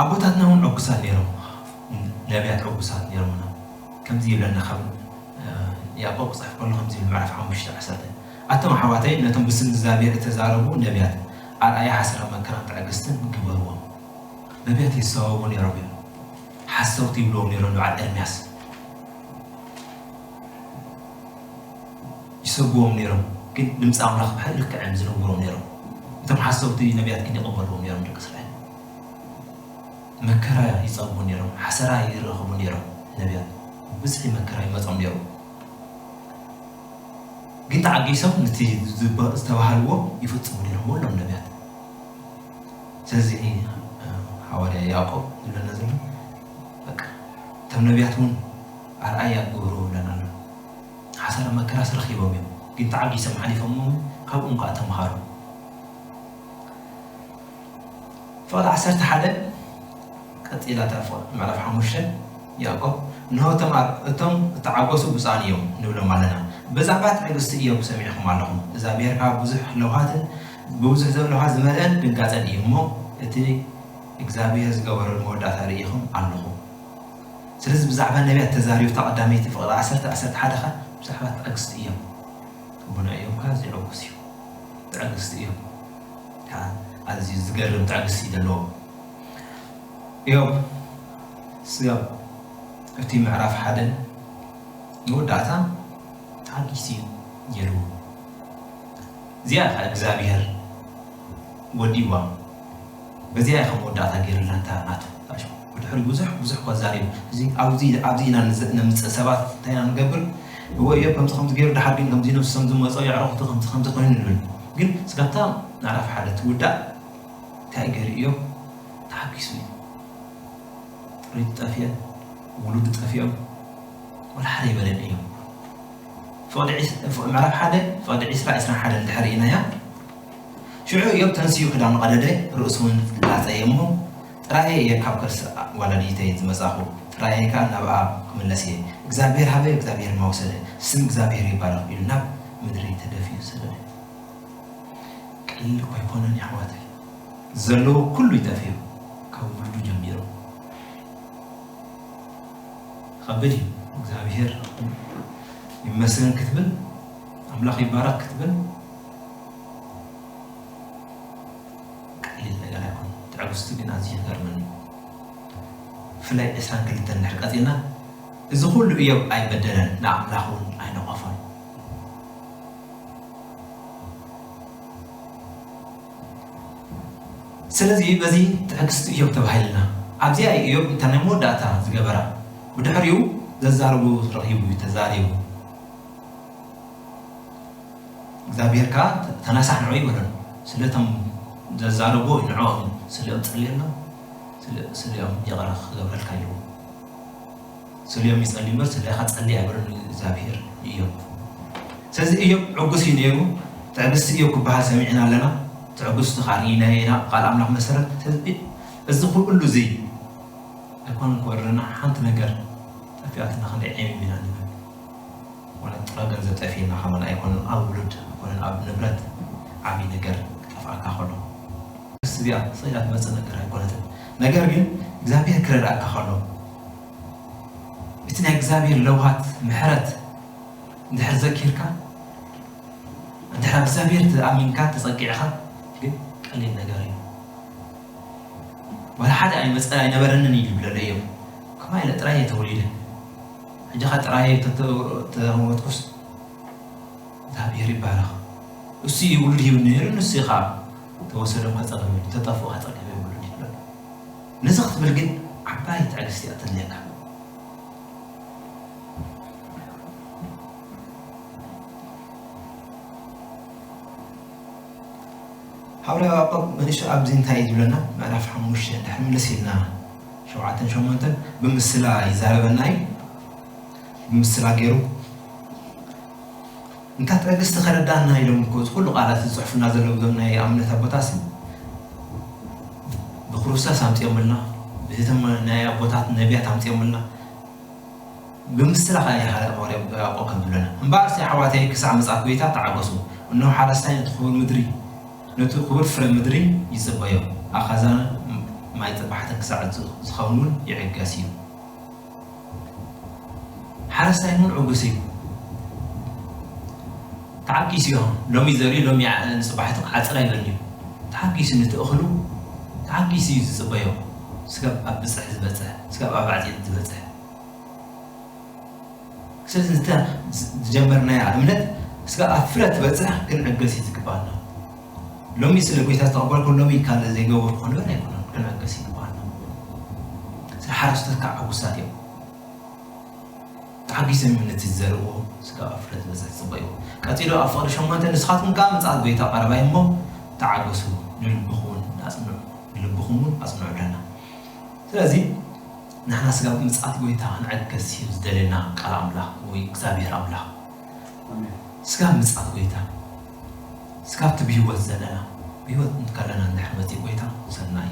ኣቦታትና እውን ዕጉሳት ነይሮም፣ ነቢያት ዕጉሳት ነይሮምና። ከምዚ ይብለና ካብ ያዕቆብ ክፅሕፍ ከሎ ከምዚ ይብል ምዕራፍ ሓሙሽተ ዓሰርተ ኣቶም ኣሕዋተይ ነቶም ብስም እግዚኣብሔር እተዛረቡ ነቢያት ኣርኣያ ሓሰረ መከራን ትዕግስትን ግበርዎም። ነቢያት ይሰበቡ ነይሮም እዮም። ሓሰውቲ ይብልዎም ነይሮም ንበዓል ኤርምያስ። ይሰብዎም ነይሮም፣ ግን ድምፂ ኣምላኽ ብልክዕ እዮም ዝነግሮም ነይሮም። እቶም ሓሰውቲ ነቢያት ግን ይቕበልዎም ነይሮም ደቂ እስራኤል። መከራ ይፀግቡ ነይሮም፣ ሓሰራ ይረኽቡ ነይሮም። ነቢያት ብዝሒ መከራ ይመፆም ነይሩ። ግን ተዓጊሶም ነቲ ዝተባሃልዎ ይፍፅሙ ነይሮም ወሎም ነቢያት። ስለዚ ሃዋርያ ያዕቆብ ዝብለና ዘሎ በቃ እቶም ነቢያት እውን ኣርኣያ ግበሩ ይብለና ኣሎ። ሓሳረ መከራስ ረኺቦም እዮም፣ ግን ተዓጊሶም ሓሊፎም እውን ካብኦም ከዓ ተምሃሩ። ፍቕዲ ዓሰርተ ሓደ ቀፂላ እታ ምዕራፍ ሓሙሽተ ያዕቆብ እንሆ እቶም እተዓገሱ ብፁዓን እዮም ንብሎም ኣለና። ብዛዕባ ትዕግስቲ እዮም ሰሚዕኹም ኣለኹም። እግዚኣብሔር ከዓ ብዙሕ ለውሃትን ብብዙሕ ለውሃት ዝመልአን ድንጋፀን እዩ እሞ እቲ እግዚኣብሔር ዝገበረሉ መወዳእታ ርኢኹም ኣለኹም። ስለዚ ብዛዕባ ነቢያት ተዛሪቡ እታ ቀዳመይቲ ፍቕዲ ዓሰርተ ዓሰርተ ሓደ ከዓ ብዛዕባ ትዕግስቲ እዮም። ኣቦና እዮም ከዓ ዘይዕጉስ እዩ። ትዕግስቲ እዮም። ኣዝዩ ዝገርም ትዕግስቲ እዩ ዘለዎ። እዮም ስጋብ እቲ ምዕራፍ ሓደ መወዳእታ ተዓጊሱ እዩ ነይሩ። እዚኣ ከዓ እግዚኣብሔር ወዲዋ በዚኣ ከም መወዳእታ ገይርላ እንታ ናቱ ብድሕሪ ብዙሕ ብዙሕ እኳ ዛሪቡ እዚ ኣብዚ ኣብዚ ኢና ነምፅእ ሰባት እንታይ ኢና ንገብር? እወ እዮ ከምዚ ከምዚ ገይሩ ድሓር ግን ከምዚ ነብሶም ዝመፀው የዕረኽቱ ከምዚ ከምዚ ኮይኑ ንብል። ግን ስጋብታ ምዕራፍ ሓደ ትውዳእ እንታይ ገይሩ እዮም? ተሓጊሱ እዩ። ጥሪት ጠፍኤ፣ ውሉድ ጠፍኦም፣ ወላ ሓደ ይበለን እዮም። ፍቕዲ ዒስ-፣ ፍ-፣ ምዕራፍ ሓደ ፍቕዲ ዒስራ ዒስራን ሓደን እንድሕር ርኢናያ፣ ሽዑ እዮብ ተንሲኡ ክዳኑ ቀደደ፣ ርእሱ እውን ላጸየ እሞ፣ ጥራየ እየ ካብ ከርሲ ወላዲተይ ዝመጻኹ፣ ጥራየ ከኣ ናብኣ ክምለስ እየ። እግዚኣብሔር ሃበ፣ እግዚኣብሔር ድማ ወሰደ፣ ስም እግዚኣብሔር ይባረኽ ኢሉ ናብ ምድሪ ተደፊኡ ሰገደ። ቀሊል እኮ ኣይኮነን የሕዋተይ። ዘለዎ ኩሉ ይጠፍእ እዩ፣ ካብ ውሉዱ ጀሚሩ። ከቢድ እዩ። እግዚኣብሔር ይመስገን ክትብል፣ ኣምላኽ ይባረክ ክትብል ቀሊል ነገር ኣይኮነን። ትዕግስቱ ግን ኣዝዩ ይገርመኒ። ብፍላይ ዕስራን ክልተን እንድሕር ቀጺልና፣ እዚ ኩሉ እዮብ ኣይበደለን፣ ንኣምላኽ እውን ኣይነቐፎን። ስለዚ በዚ ትዕግስቲ እዮብ ተባሂልና። ኣብዚኣ እዩ እዮብ እንተ ናይ መወዳእታ ዝገበራ። ብድሕሪኡ ዘዛረቡ ረኺቡ እዩ ተዛሪቡ። እግዚኣብሔር ከኣ ተናሳሕ ንዑ ይበሎም። ስለቶም ዘዛረብዎ እዩ ንዕኦም እዩ። ስሊኦም ጸልየሎም፣ ስለ-፣ ስሊኦም ይቕረ ክገብረልካ ኢልዎ። ስሊኦም ይጸሊ እምበር ስሊኻ ጸሊ ኣይበሎን እግዚኣብሔር ንእዮብ። ስለዚ እዮብ ዕጉስ እዩ ነይሩ። ትዕግስቲ እዮብ ክበሃል ሰሚዕና ኣለና። ትዕግስቲ ከኣ ርኢናዮ ኢና ብቃል ኣምላኽ መሰረት። ስለዚ እዚ ኩሉ እዚ ኣይኮነን ክወርደና ሓንቲ ነገር ጠፊኣትና ክንደይ ዒም ኢና ንብል። ማለት ጥረ ገንዘብ ጠፊእና ከማን ኣይኮነን፣ ኣብ ውሉድ ኣይኮነን፣ ኣብ ንብረት ዓብዪ ነገር ክጠፍኣካ ከሎ። እዚኣ ስኢላ ትመጽእ ነገር ኣይኮነትን። ነገር ግን እግዚኣብሔር ክረድኣካ ከሎ፣ እቲ ናይ እግዚኣብሔር ለውሃት ምሕረት እንድሕር ዘኪርካ፣ እንድሕር ኣብ እግዚኣብሔር ተኣሚንካ ተጸጊዕኻ፣ ግን ቀሊል ነገር እዩ። ዋላ ሓደ ኣይመጸ-፣ ኣይነበረንን እዩ ዝብለሉ እዮም። ከማይ ኢለ ጥራይ እየ ተወሊደ። ሕጂ ኸ ጥራይ እየ ተተ-፣ ተሞትኩስ፣ እግዚኣብሔር ይባረኽ። እሱ እዩ ውሉድ ሂቡ ነይሩ፣ ንሱ እዩ ኸዓ ተወሰዶም ከጸገም እዩ፣ ተጠፍኡ ከጸገም እዩ ውሉድ ይብለሉ። ነዚ ክትብል ግን ዓባይ ትዕግስቲ እያ ተድልየካ። ሃዋርያ ያዕቆብ መልሱ ኣብዚ እንታይ እዩ ዝብለና? ምዕራፍ ሓሙሽተ እንድሕር ምልስ ኢልና፣ ሸውዓተን ሸሞንተን ብምስላ ይዛረበና እዩ። ብምስላ ገይሩ እንታ ትዕግስቲ ከረዳና ኢሎም እኮ እዚ ኩሉ ቃላት ዝጽሕፉና ዘለዉ እዞም ናይ እምነት ኣቦታሲ ብክርስቶስ ኣምጺኦምልና፣ ብህቶም ናይ ኣቦታት ነቢያት ኣምጺኦምልና። ብምስላ ኸኣ ይሃ-፣ ሃዋርያ ያዕቆብ ከም ዝብለና፣ እምበኣርሲ ኣሕዋተይ ክሳዕ ምጽኣት ጐይታ ተዓገሱ። እነሆ ሓረስታይ ነቲ ክቡር ምድሪ፣ ነቲ ክቡር ፍረ ምድሪ ይጽበዮ። ኣኻዛን ማይ ጽባሕትን ክሳዕ ዝ-፣ ዝኸውን እውን ይዕገስ እዩ። ሓረስታይ እውን ዕጉስ እዩ። ተዓጊሱ እዩ። ሎሚ ዘሪኡ ሎሚ ዓ-፣ ንጽባሒቱ ክዓጽር ኣይብልን እዩ። ተዓጊሱ ነቲ እኽሉ ተዓጊሱ እዩ ዝጽበዮ። ስጋብ ኣብ ብጽሕ ዝበጽሕ፣ ስጋብ ኣብ ዓጺድ ዝበጽሕ። ስለዚ እታ ዝ-፣ ዝጀመርናያ እምነት ስጋብ ኣብ ፍረ ትበጽሕ ክንዕገስ እዩ ዝግባኣና። ሎሚ ስለ ጐይታ ዝተቐበልኩ ሎሚ ካልእ ዘይገበርኩ ክንብል ኣይኮነን፣ ክንዕገስ ይግባኣና። ስለ ሓረስቶት ከዓ ዕጉሳት እዮም። ተዓጊሶም እዮም ነቲ ዝዘርእዎ ስጋብ ኣብ ፍረ ዝበጽሕ ዝጽበይዎ። ቀጺሉ ኣብ ፍቕዲ ሸሞንተ ንስኻትኩም ከዓ ምጽኣት ጐይታ ቀረባ እዩ እሞ ተዓገሱ፣ ንልብኹም እውን ኣጽንዑ፣ ንልብኹም እውን ኣጽንዑ ኣለና። ስለዚ ንሕና ስጋብ ምጽኣት ጐይታ ክንዕገስ እዩ ዝደልየና ቃል ኣምላኽ ወይ እግዚኣብሔር ኣምላኽ። ኣሜን። ስጋብ ምጽኣት ጐይታ፣ ስጋብ እቲ ብህይወት ዘለና፣ ብህይወት እንከለና እንድሕር መጺኡ ጐይታ ሰናይ።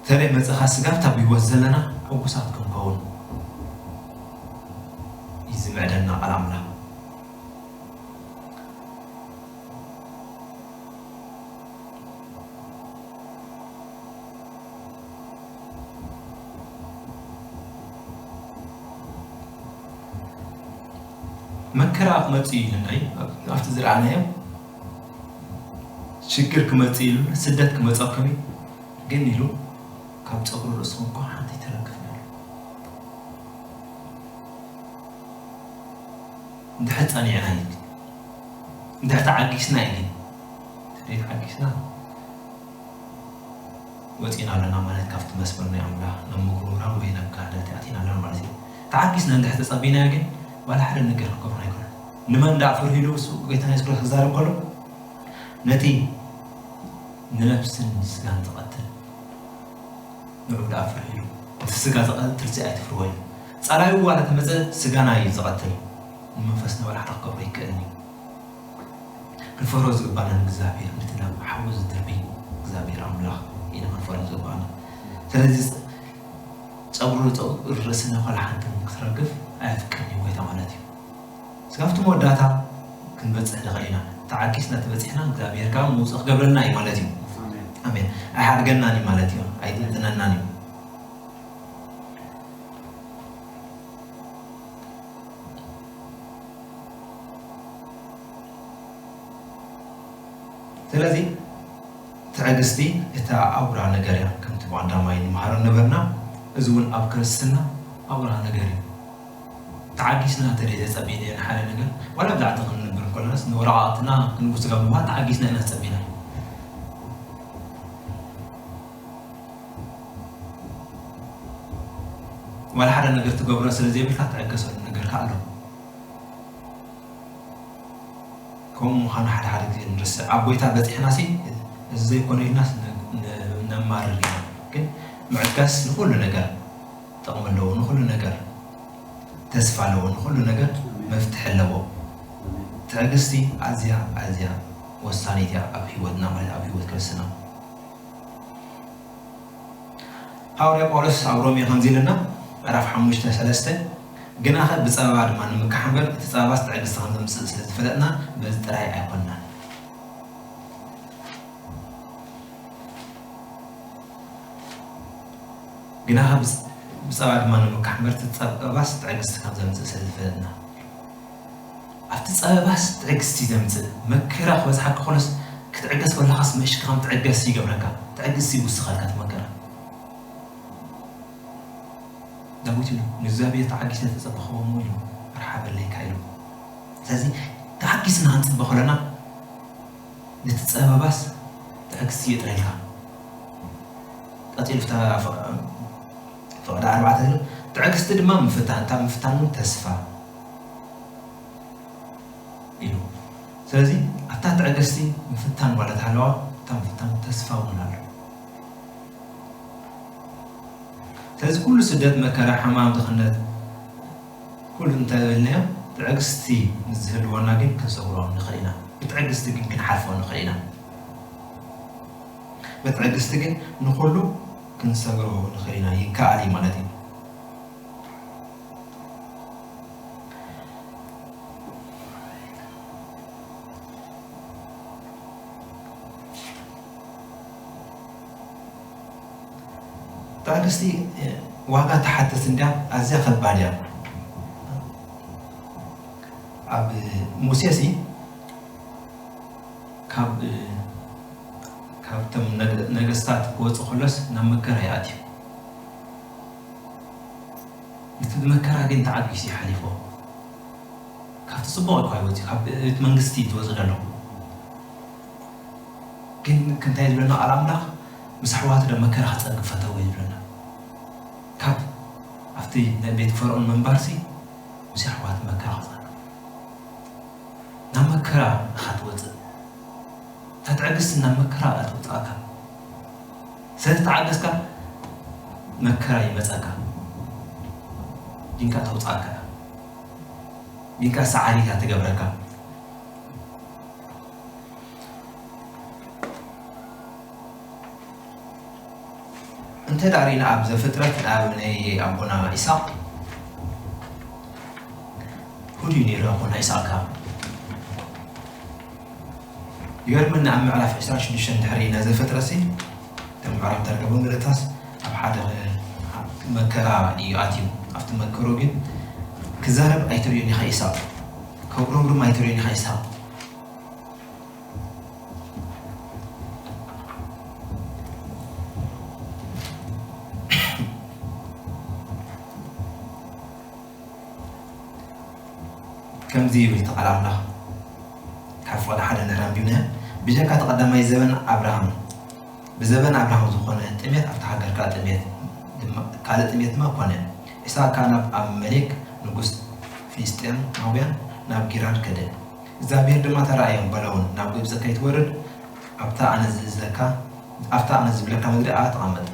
ተደይ መጽኻ ስጋብ እታ ብህይወት ዘለና ዕጉሳት ክንከውን እዩ ዝምዕደና ቃል ኣምላኽ። መከራ ክመጽእ እዩ ኢልና እዩ፣ ኣብቲ ዝረኣናዮ ሽግር ክመጽእ ኢሉ፣ ስደት ክመጸኩም እዩ፣ ግን ኢሉ ካብ ጸጉሪ ርእስኹም እኳ ሓንቲ ኣይተረግፍን ኣሎ። እንድሕር ጸኒዕና እዩ ግን፣ እንድሕር ተዓጊስና እዩ ግን፣ እንተዘይተዓጊስና ወጺእና ኣለና ማለት ካብቲ መስመር ናይ ኣምላኽ ናብ ምጉርምራም ወይ ናብ ክህደት ኣቲና ኣለና ማለት እዩ። ተዓጊስና እንድሕር ተጸቢናዮ ግን ዋላ ሓደ ነገር ክገብሩና ኣይኮነን። ንመን ደኣ ፍርሂሉ እሱ ጎይታና የሱስ ክርስቶስ ክዛረብ ከሎ ነቲ ንነፍስን ስጋን ዝቐትል ንዑ ደኣ ፍርሂሉ። እቲ ስጋ ዝቐትል እዚ ኣይትፍርዎ እዩ። ጸላዩ ዋላ ተመጸ ስጋና እዩ ዝቐትል። መንፈስና ዋላ ሓደ ክገብሮ ይክእልን እዩ። ክንፈርሆ ዝግባና ንእግዚኣብሔር፣ ነቲ ናብ ሓዊ ዝድርቢ እግዚኣብሔር ኣምላኽ ኢና ክንፈርሆ ዝግባና። ስለዚ ጸጉሪ ርእስና ዋላ ሓንቲ ክትረግፍ ኣየፍቅድን እዩ ጎይታ ማለት እዩ። ስጋብ እቲ መወዳእታ ክንበጽሕ ንኽእል ኢና። ተዓጊስና ተበጺሕና እግዚኣብሔር ከዓ ምውፅእ ክገብረልና እዩ ማለት እዩ። ኣሜን። ኣይሓድገናን እዩ ማለት እዩ። ኣይጥንጥነናን እዩ። ስለዚ ትዕግስቲ እታ ኣውራ ነገር እያ። ከምቲ ብቐዳማይ ንመሃሮ ነበርና፣ እዚ እውን ኣብ ክርስትና ኣውራ ነገር እዩ። ተዓጊስና ተደይ ተጸቢና ኢና ሓደ ነገር፣ ዋላ ብዛዕባ ክንንብር ከለናስ ንወረቓቕትና ክንጉስጋ ብምዃን ተዓጊስና ኢና ጸቢና። ዋላ ሓደ ነገር ትገብሮ ስለ ዘይብልካ ትዕገሰሉ ነገር ከ ኣሎ። ከምኡ ምዃኑ ሓደ ሓደ ግዜ ንርስዕ። ኣብ ጎይታ በጺሕናሲ፣ እዚ ዘይኮነ ኢልናስ ን-፣ ን-፣ ነማርር ኢና። ግን ምዕጋስ ንኹሉ ነገር ጥቕሚ ኣለዎ፣ ንኹሉ ነገር ተስፋ ኣለዎ፣ ንኹሉ ነገር መፍትሒ ኣለዎ። ትዕግስቲ ኣዝያ፣ ኣዝያ ወሳኒት እያ ኣብ ህይወትና፣ ማለት ኣብ ህይወት ክርስትና። ሃዋርያ ጳውሎስ ኣብ ሮሜ ከምዚ ኢለና፣ ምዕራፍ ሓሙሽተ ሰለስተ፣ "ግናኸ ብጸበባ ድማ ንምካሕ እምበር፣ እቲ ጸበባስ ትዕግስቲ ከም ዘምጽእ ስለ ዝፈለጥና፣ በዚ ጥራይ ኣይኮንናን። ግናኸ ብጸ-፣ ብጸበባ ድማ ንምካሕ እምበር፣ እቲ ጸበባስ ትዕግስቲ ከም ዘምጽእ ስለ ዝፈለጥና።" ኣብቲ ጸበባስ ትዕግስቲ ዘምጽእ፣ መከራ ክበዝሓካ ከሎስ ክትዕገስ ከለኻስ መሽካ ከም ትዕገስ ይገብረካ። ትዕግስቲ ይውስኸልካ እቲ መከራ። ዳዊት ኢሉ፣ "ንእግዚኣብሔር ተዓጊሰ ተጸበኽዎ እሞ" ኢሉ፣ "ኣርሓ በለይካ" ኢሉ። ስለዚ ተዓጊስና ክንጽበ ከለና ነቲ ጸበባስ ትዕግስቲ የጥረልካ። ቀጺሉ ፍታ-፣ ፍ-፣ ፍቕዲ ኣርባዕተ ኢሉ፣ "ትዕግስቲ ድማ ምፍታን፣ እታ ምፍታን እውን ተስፋ" ኢሉ። ስለዚ ኣብታ ትዕግስቲ ምፍታን ዋላ ተሃለዋ፣ እታ ምፍታን ተስፋ እውን ኣሎ። ስለዚ ኩሉ ስደት፣ መከራ፣ ሕማም፣ ድኽነት፣ ኩሉ እንተበልናዮ፣ ትዕግስቲ ምስ ዝህልወና ግን ክንሰግሮ ንኽእል ኢና። ብትዕግስቲ ግን ክንሓልፎ ንኽእል ኢና። ብትዕግስቲ ግን ንኹሉ ክንሰግሮ ንኽእል ኢና። ይከኣል እዩ ማለት እዩ። ትዕግስቲ ዋጋ ትሓትት እንድያ፣ ኣዝያ ከባድ እያ። ኣብ ሙሴሲ ካብ፣ ካብቶም ነገ-፣ ነገስታት ክወጽእ ከሎስ ናብ መከራ ይኣትዩ። ነቲ መከራ ግን ተዓጊሱ ይሓሊፎ። ካብቲ ጽቡቕ እኳ ይወጽእ፣ ካብ ቤት መንግስቲ ዝወጽእ ዘሎ። ግን እንታይ ዝብለና ቃል ኣምላኽ? "ምስ ኣሕዋቱ ዶ መከራ ክጸግብ ፈተወ?" እዩ ዝብለና። ካብ ኣብቲ ናይ ቤት ፈርዖን ምንባርሲ፣ ምስ ኣሕዋቱ መከራ ክጸግብ። ናብ መከራ ኢኻ ትወጽእ። እታ ትዕግስቲ ናብ መከራ እያ ተውጽኣካ። ስለ ዝተዓገስካ መከራ ይመጸካ። ዲንካ ተውጽኣካ እያ። ዲንካ ሰዓሪታ ትገብረካ። እንተ ደኣ ርኢና ኣብ ዘፍጥረት፣ ኣብ ናይ ኣቦና ይስሐቅ፣ ህዱይ ነይሩ ኣቦና ይስሐቅ። ይገርመኒ፣ ኣብ ምዕራፍ ዕስራን ሽዱሽተን ድሕሪ ርኢና ዘፍጥረት ሲ፣ እቶም ምዕራፍ ዳርጋ ብምልእታስ ኣብ ሓደ መከራ እዩ ኣትዩ። ኣብቲ መከሩ ግን ክዛረብ ኣይትርእዮን ኢኻ ይስሐቅ። ከጉረምርም ኣይትርእዮን ኢኻ ይስሐቅ። ከምዚ ይብል እቲ ቃል ኣምላኽ፣ ካብ ፍቕዲ ሓደ ንሕና ኣንቢብናዮ። ብጀካ እቲ ቀዳማይ ዘበን ኣብርሃም፣ ብዘበን ኣብርሃም ዝኾነ ጥሜት ኣብታ ሃገር ካልእ ጥሜት ድማ፣ ካልእ ጥሜት ድማ ኮነ። ኤሳው ከኣ ናብ ኣቢሜሌክ ንጉስ ፍልስጥኤማውያን ናብ ጊራር ከደ። እግዚኣብሄር ድማ ተራእዮ፣ በሎ እውን፣ ናብ ግብጺ ከይትወርድ፣ ኣብታ ኣነ ዝእዝዘካ፣ ኣብታ ኣነ ዝብለካ ምድሪ ኣትቐመጥ።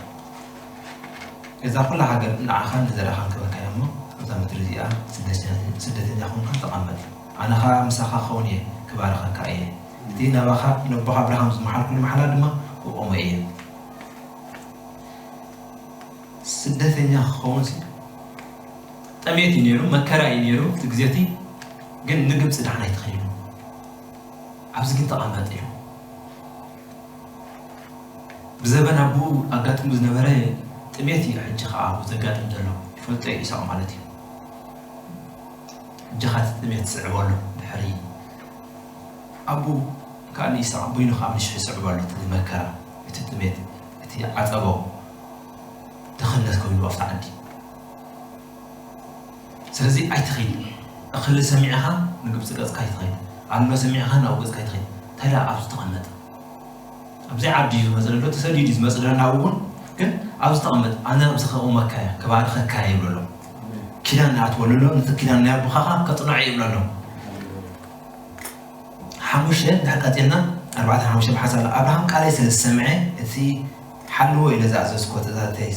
እዛ ኩላ ሃገር ንዓኻን ንዘርኣኻን ክህበካ እየ እሞ፣ ኣብ እዛ ምድሪ እዚኣ ስደተኛ፣ ስደተኛ ኾንካ ተቐመጥ፣ ኣነ ኸኣ ምሳኻ ክኸውን እየ፣ ክባርኸካ እየ። እቲ ናባኻ ነቦኻ ኣብርሃም ዝመሓልኩሉ መሓላ ድማ ክቆሞ እየ። ስደተኛ ክኸውን ሲ፣ ጠሜት እዩ ነይሩ፣ መከራ እዩ ነይሩ። እቲ ግዜ እቲ ግን ንግብፂ ዳሕና ኣይተኸይሉ፣ ኣብዚ ግን ተቐመጥ ኢሉ። ብዘበን ኣቦኡ ኣጋጥሙ ዝነበረ ጥሜት እዩ ሕጂ ኸዓ ኣብኡ ዘጋጥም ዘሎ። ይፈልጦ እዩ ኢሳቕ ማለት እዩ። ሕጂ ኸዓ እቲ ጥሜት ስዕበሉ ድሕሪ ኣቦኡ ከዓ ንኢሳቕ በይኑ ከዓ ምንሽሕ ይስዕበሉ እቲ መከራ፣ እቲ ጥሜት፣ እቲ ዓጸቦ ድኽነት ኮይኑ ኣብቲ ዓዲ። ስለዚ ኣይትኺድ። እኽሊ ሰሚዕኻ ንግብፂ ገፅካ ኣይትኸይድ። ኣሎ ሰሚዕኻ ናብ ገፅካ ኣይትኸይድ። እንታይ ደኣ ኣብዚ ተቐመጥ። ኣብዚ ዓዲ እዩ ዝመፅእ ዘሎ፣ ተሰዲዱ እዩ ዝመፅእ ዘሎ ናብ እውን፣ ግን ኣብዚ ተቐመጥ፣ ኣነ ኣብዚ ከቑመካ እየ፣ ክባርኸካ እየ ይብሎ ኣሎ። ኪዳን ንኣትወሉ ኣሎ፣ ነቲ ኪዳን ናይ ኣቦኻ ከፅንዖ እየ ይብሎ ኣሎ። ሓሙሽተ እንድሕር ቀፂልና፣ ኣርባዕተ ሓሙሽተ ብሓንሳብ ኣሎ። ኣብርሃም ቃለይ ስለ ዝሰምዐ፣ እቲ ሓልዎ ኢለ ዝኣዘዝኩዎ ትእዛዛተይ፣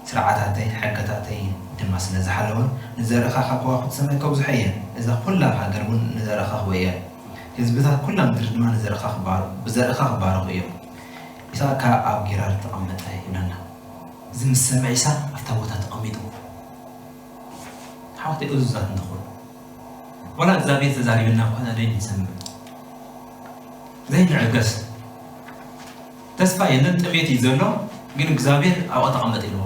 ስርዓታተይ፣ ሕግታተይ ድማ ስለ ዝሓለወ፣ ንዘርእኻ ካብ ከዋኽብቲ ሰማይ ከብዝሖ እየ። እዛ ኹላ ሃገር እውን ንዘርእኻ ክህቦ እየ። ህዝብታት ኩላ ምድሪ ድማ ንዘርእኻ ክባረ-፣ ብዘርእኻ ክባረኹ እዮም። ኢሳቅ ከኣ ኣብ ጌራር ተቐመጠ ይብለና። እዚ ምስ ሰምዐ ኢሳቅ ኣብታ ቦታ ተቐሚጡ። ኣሕዋተይ እዙዛት ንኹን። ዋላ እግዚኣብሔር ተዛሪብና እኳ ንደይ ንሰምዕ። ዘይንዕገስ። ተስፋ የለን፣ ጥሜት እዩ ዘሎ፣ ግን እግዚኣብሔር ኣብኡ ተቐመጥ ኢልዎ።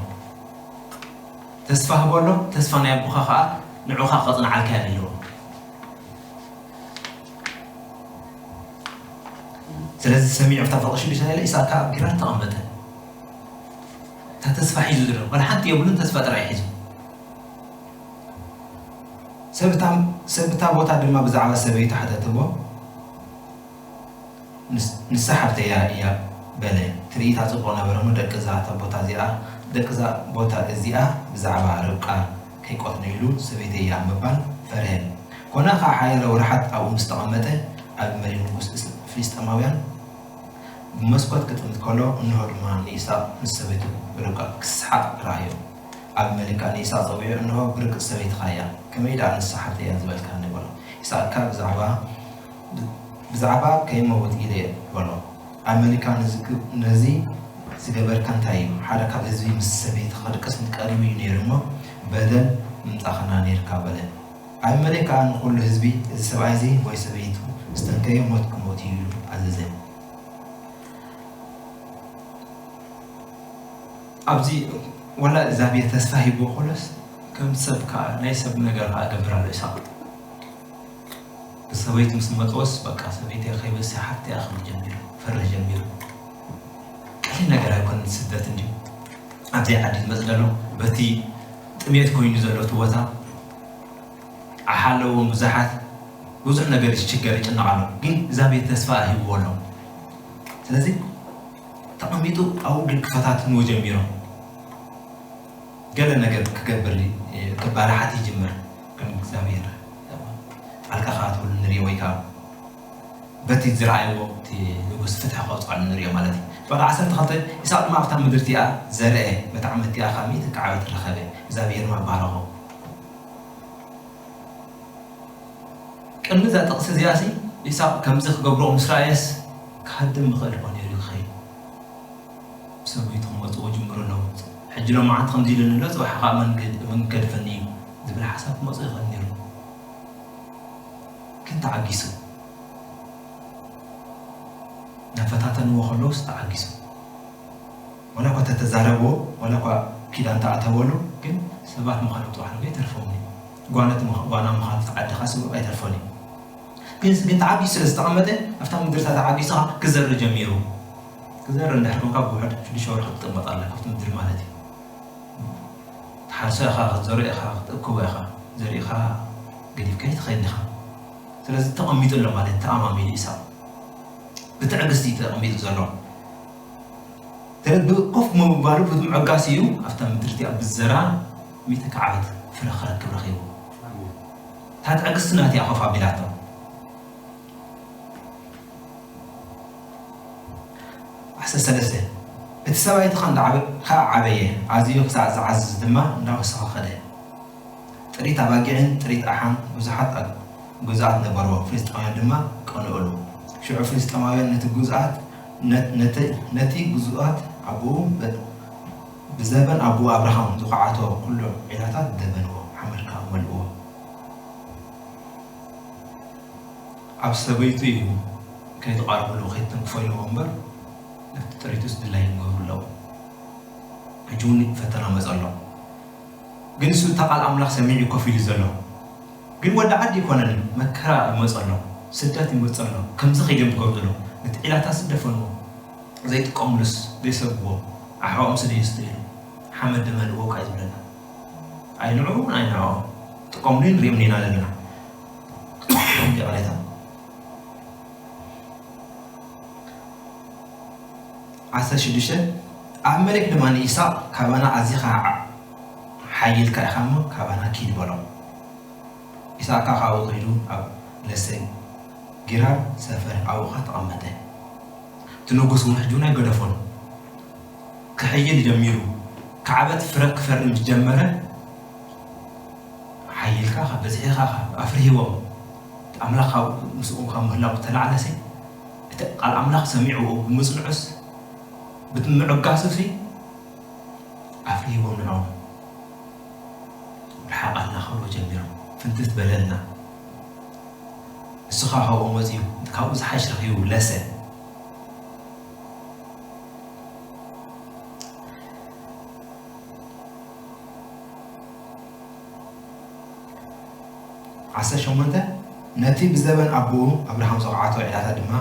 ተስፋ ህቦ ኣሎ፣ ተስፋ ናይ ኣቦኻ ኸዓ ንዑኻ ከጽንዓልካ እየ ኢልዎ። ስለዚ ሰሚዑ ኣብታ ፍቕሪ ሽዱሽተ ኢለ ኢሳቅ ኣብ ጌራር ተቐመጠ። እታ ተስፋ ሒዙ ዝረአ፣ ዋላ ሓንቲ የብሉን፣ ተስፋ ጥራይ ሒዙ። ሰብ እታ፣ ሰብ እታ ቦታ ድማ ብዛዕባ ሰበይቱ ሓተትዎ። ንስ-፣ ንሳ ሓብተያ እያ በለ። ትርኢታ ጽቡቕ ነበረ እሞ ደቂ እዛ እታ ቦታ እዚኣ፣ ደቂ እዛ ቦታ እዚኣ ብዛዕባ ርብቃ ከይቆትኑ ኢሉ ሰበይተይ እያ ምባል ፈርሀ። ኮነ ኸኣ ሓያለ ወርሓት ኣብኡ ምስ ተቐመጠ፣ ኣቢመሌክ ንጉስ እስ-፣ ፍልስጥኤማውያን ብመስኮት ክጥምት ከሎ፣ እንሆ ድማ ንኢሳቅ ምስ ሰበይቱ ብርብቃ ክስሓቕ ረኣዮ። ኣቢመሌክ ከኣ ንኢሳቅ ጸዊዑ፣ እንሆ ብርብቃ ሰበይትኻ እያ፣ ከመይ ደኣ ንሳ ሓብተይ እያ ዝበልካኒ? በሎ። ኢሳቅ ከኣ ብዛዕባ፣ ብዛዕባ ከይመውት ኢለ እየ በሎ። ኣቢመሌክ ከኣ ነዚ ግ-፣ ነዚ ዝገበርካ እንታይ እዩ? ሓደ ካብ ህዝቢ ምስ ሰበይትኻ ክድቅስ ቀሪቡ እዩ ነይሩ እሞ በደል ምምጻእካና ነይርካ በለ። ኣቢመሌክ ከኣ ንኹሉ ህዝቢ፣ እዚ ሰብኣይ እዚ ወይ ሰበይቱ ዝተንከየ ሞት ክሞት እዩ ኢሉ ኣዘዘ። ኣብዚ ዋላ እግዚኣብሔር ተስፋ ሂብዎ ከሎስ ከም ሰብ ከኣ ናይ ሰብ ነገር ከኣ ገብር ኣሎ ኢሳቅ። ብሰበይቱ ምስ መጥወስ በቃ ሰበይተይ ከይበስያ ሓፍተይ እያ ክብል ጀሚሩ፣ ፈርህ ጀሚሩ። ቀሊል ነገር ኣይኮነን ስደት እንድዩ። ኣብዘይ ዓዲ ዝመጽእ ዘሎ በቲ ጥሜት ኮይኑ ዘሎ እቲ ቦታ ዓሓ ኣለዎም ብዙሓት፣ ብዙሕ ነገር ይሽገር ይጭነቕ ኣሎ። ግን እግዚኣብሔር ተስፋ ሂብዎ ኣሎ። ስለዚ ተቐሚጡ ኣብኡ ግን ክፈታትንዎ ጀሚሮም። ገለ ነገር ክገብር እ፣ ክባላሓት ይጅምር። ግን እግዚኣብሔር ጣልቃ ከኣትወሉ ንሪኦ ወይ ከዓ በቲ ዝረኣይዎ እቲ ንጉስ ፍትሒ ከውፅኣሉ ንሪኦ ማለት እዩ። ፍቕዲ ዓሰርተ ክልተ ኢሳቅ ድማ ኣብታ ምድሪ እቲኣ ዘርአ፣ በታ ዓመት እቲኣ ከዓ ሚእቲ ክዓበት ረኸበ። እግዚኣብሔር ድማ ባረኾ። ቅድሚ እዛ ጥቕሲ እዚኣሲ ኢሳቅ ከምዚ ክገብርኦ ምስ ረኣየስ ክሃድም ምኽእል እኮ ነይሩ ክኸይድ። ሰበይቱ ክመፅዎ ጅምሩ ኣለዉ። ሕጂ ሎማዓንቲ ከምዚ ኢሉኒ ኣሎ፣ ፅባሕ ከዓ መን ገድ-፣ መን ገድፈኒ እዩ ዝብል ሓሳብ ክመፅኦ ይኽእል ነይሩ። ግን ተዓጊሱ። እናፈታተንዎ ከለውስ ተዓጊሱ። ዋላ እኳ ተተዛረብዎ፣ ዋላ እኳ ኪዳን ተኣተወሉ፣ ግን ሰባት ምዃኖም ፅባሕ ነገ ኣይተርፎምን እዩ። ጓነት ምዃ-፣ ጓና ምዃኑ እቲ ዓዲ ከዓ ስውእ ኣይተርፎን እዩ። ግን፣ ግን ተዓጊሱ ስለ ዝተቐመጠ፣ ኣብታ ምድሪ እታ ተዓጊሱ ከዓ ክዘሪ ጀሚሩ። ክዘሪ እንድሕር ኮንካ ብውሕድ ሽዱሽተ ወርሒ ክትቅመጥ ኣለካ፣ ኣብቲ ምድሪ ማለት እዩ። ትሓርሶ ኢኻ፣ ክትዘርኦ ኢኻ፣ ክትእክቦ ኢኻ። ዘሪእኻ ገዲፍካዮ ትኸይድ ኢኻ። ስለዚ ተቐሚጡ ኣሎ ማለት ተኣማሚኑ ኢሳቕ። ብትዕግስቲ እዩ ተቐሚጡ ዘሎ። ስለዚ ብኮፍ ምባሉ ብምዕጋስ እዩ ኣብታ ምድሪ እቲኣ ብዘራ ሚእቲ ከዓበት ፍረ ክረክብ ረኺቡ። እታ ትዕግስቲ ናቲኣ ኮፍ ኣቢላቶ። ዓሰርተ ሰለስተ፣ እቲ ሰብኣይ እቲ ኸኣ እንዳ ዓበ-፣ ኸኣ ዓበየ፣ ኣዝዩ ክሳዕ ዝዓዝዝ ድማ እንዳወሰኸ ኸደ። እቲ ጥሪት ኣባጊዕን ጥሪት ኣሓን ብዙሓት ኣግ-፣ ግዙኣት ነበርዎ። ፍልስጤማውያን ድማ ቀንኡሉ። ሽዑ ፍልስጤማውያን ነቲ ግዙኣት፣ ነ-፣ ነቲ፣ ነቲ ግዙኣት ኣቦኡ በ-፣ ብዘበን ኣቦኡ ኣብርሃም ዝኹዓቶ ኩሉ ዒላታት ደበንዎ፣ ሓመድ ከኣ መልእዎ። ኣብ ሰበይቱ እዩ ከይትቐርብሉ፣ ከይትትንክፎ ኢልዎ እምበር፣ ነቲ ጥሪቱስ ድላይ ይገብሩ ኣለዉ። ሕጂ እውን ፈተና መጸ ኣሎ። ግን እሱ እታ ቃል ኣምላኽ ሰሚዑ እዩ ኮፍ ኢሉ ዘሎ። ግን ወዲ ዓዲ ኣይኮነን እዩ፣ መከራ ይመጸ ኣሎ፣ ስደት ይመጸ ኣሎ። ከምዚ ከይዶም ትገብሩ ዘለዉ፣ ነቲ ዒላታት ስደፈንዎ፣ ዘይጥቀሙሉስ ዘይሰግዎ፣ ኣሕዋኦም ስደዩ ስተይሉ፣ ሓመድ ድመልእዎ እኳ እዩ ዝብለና። ኣይ ንዕኡ፣ ኣይ ንዕኦም። ጥቀሙሉ ንሪኦም ኢና ዘለና። ይቕሬታ። ዓሰርተ ሽዱሽተ፣ ኣቢመሌክ ድማ ንኢሳቕ፣ "ካባና ኣዚኻ ሓይልካ ኢኻ እሞ፣ ካባና ኪድ" በሎ። ኢሳቕ ከኣ ካብኡ ከይዱ ኣብ ለሰ ጊራር ሰፈረ፣ ኣብኡ ኸኣ ተቐመጠ። እቲ ንጉስ እውን ሕጂ እውን ኣይገደፎን። ክሕይል ጀሚሩ። ካዕበት ፍረ ክፈሪ ምስ ጀመረ፣ ሓይልካ፣ በዝሒኻ ኣፍርህዎም። ኣምላኽ ኣብ ምስኡ ካብ ምህላው ተላዕለሲ፣ እቲ ቃል ኣምላኽ ሰሚዕዎ ብምጽንዑስ፣ ብምዕጋሱሲ፣ ኣፍርህዎም ንዕኦም። ርሓቓልና ክብሎ ጀሚሩ። ፍንትት በለልና። እሱ ኸኣ ካብኦም ወጺኡ፣ ካብኡ ዝሓይሽ ረኺቡ ለሰ። ዓሰርተ ሸሞንተ፣ ነቲ ብዘበን ኣቦኡ ኣብርሃም ዘውዓቶ ዒላታት ድማ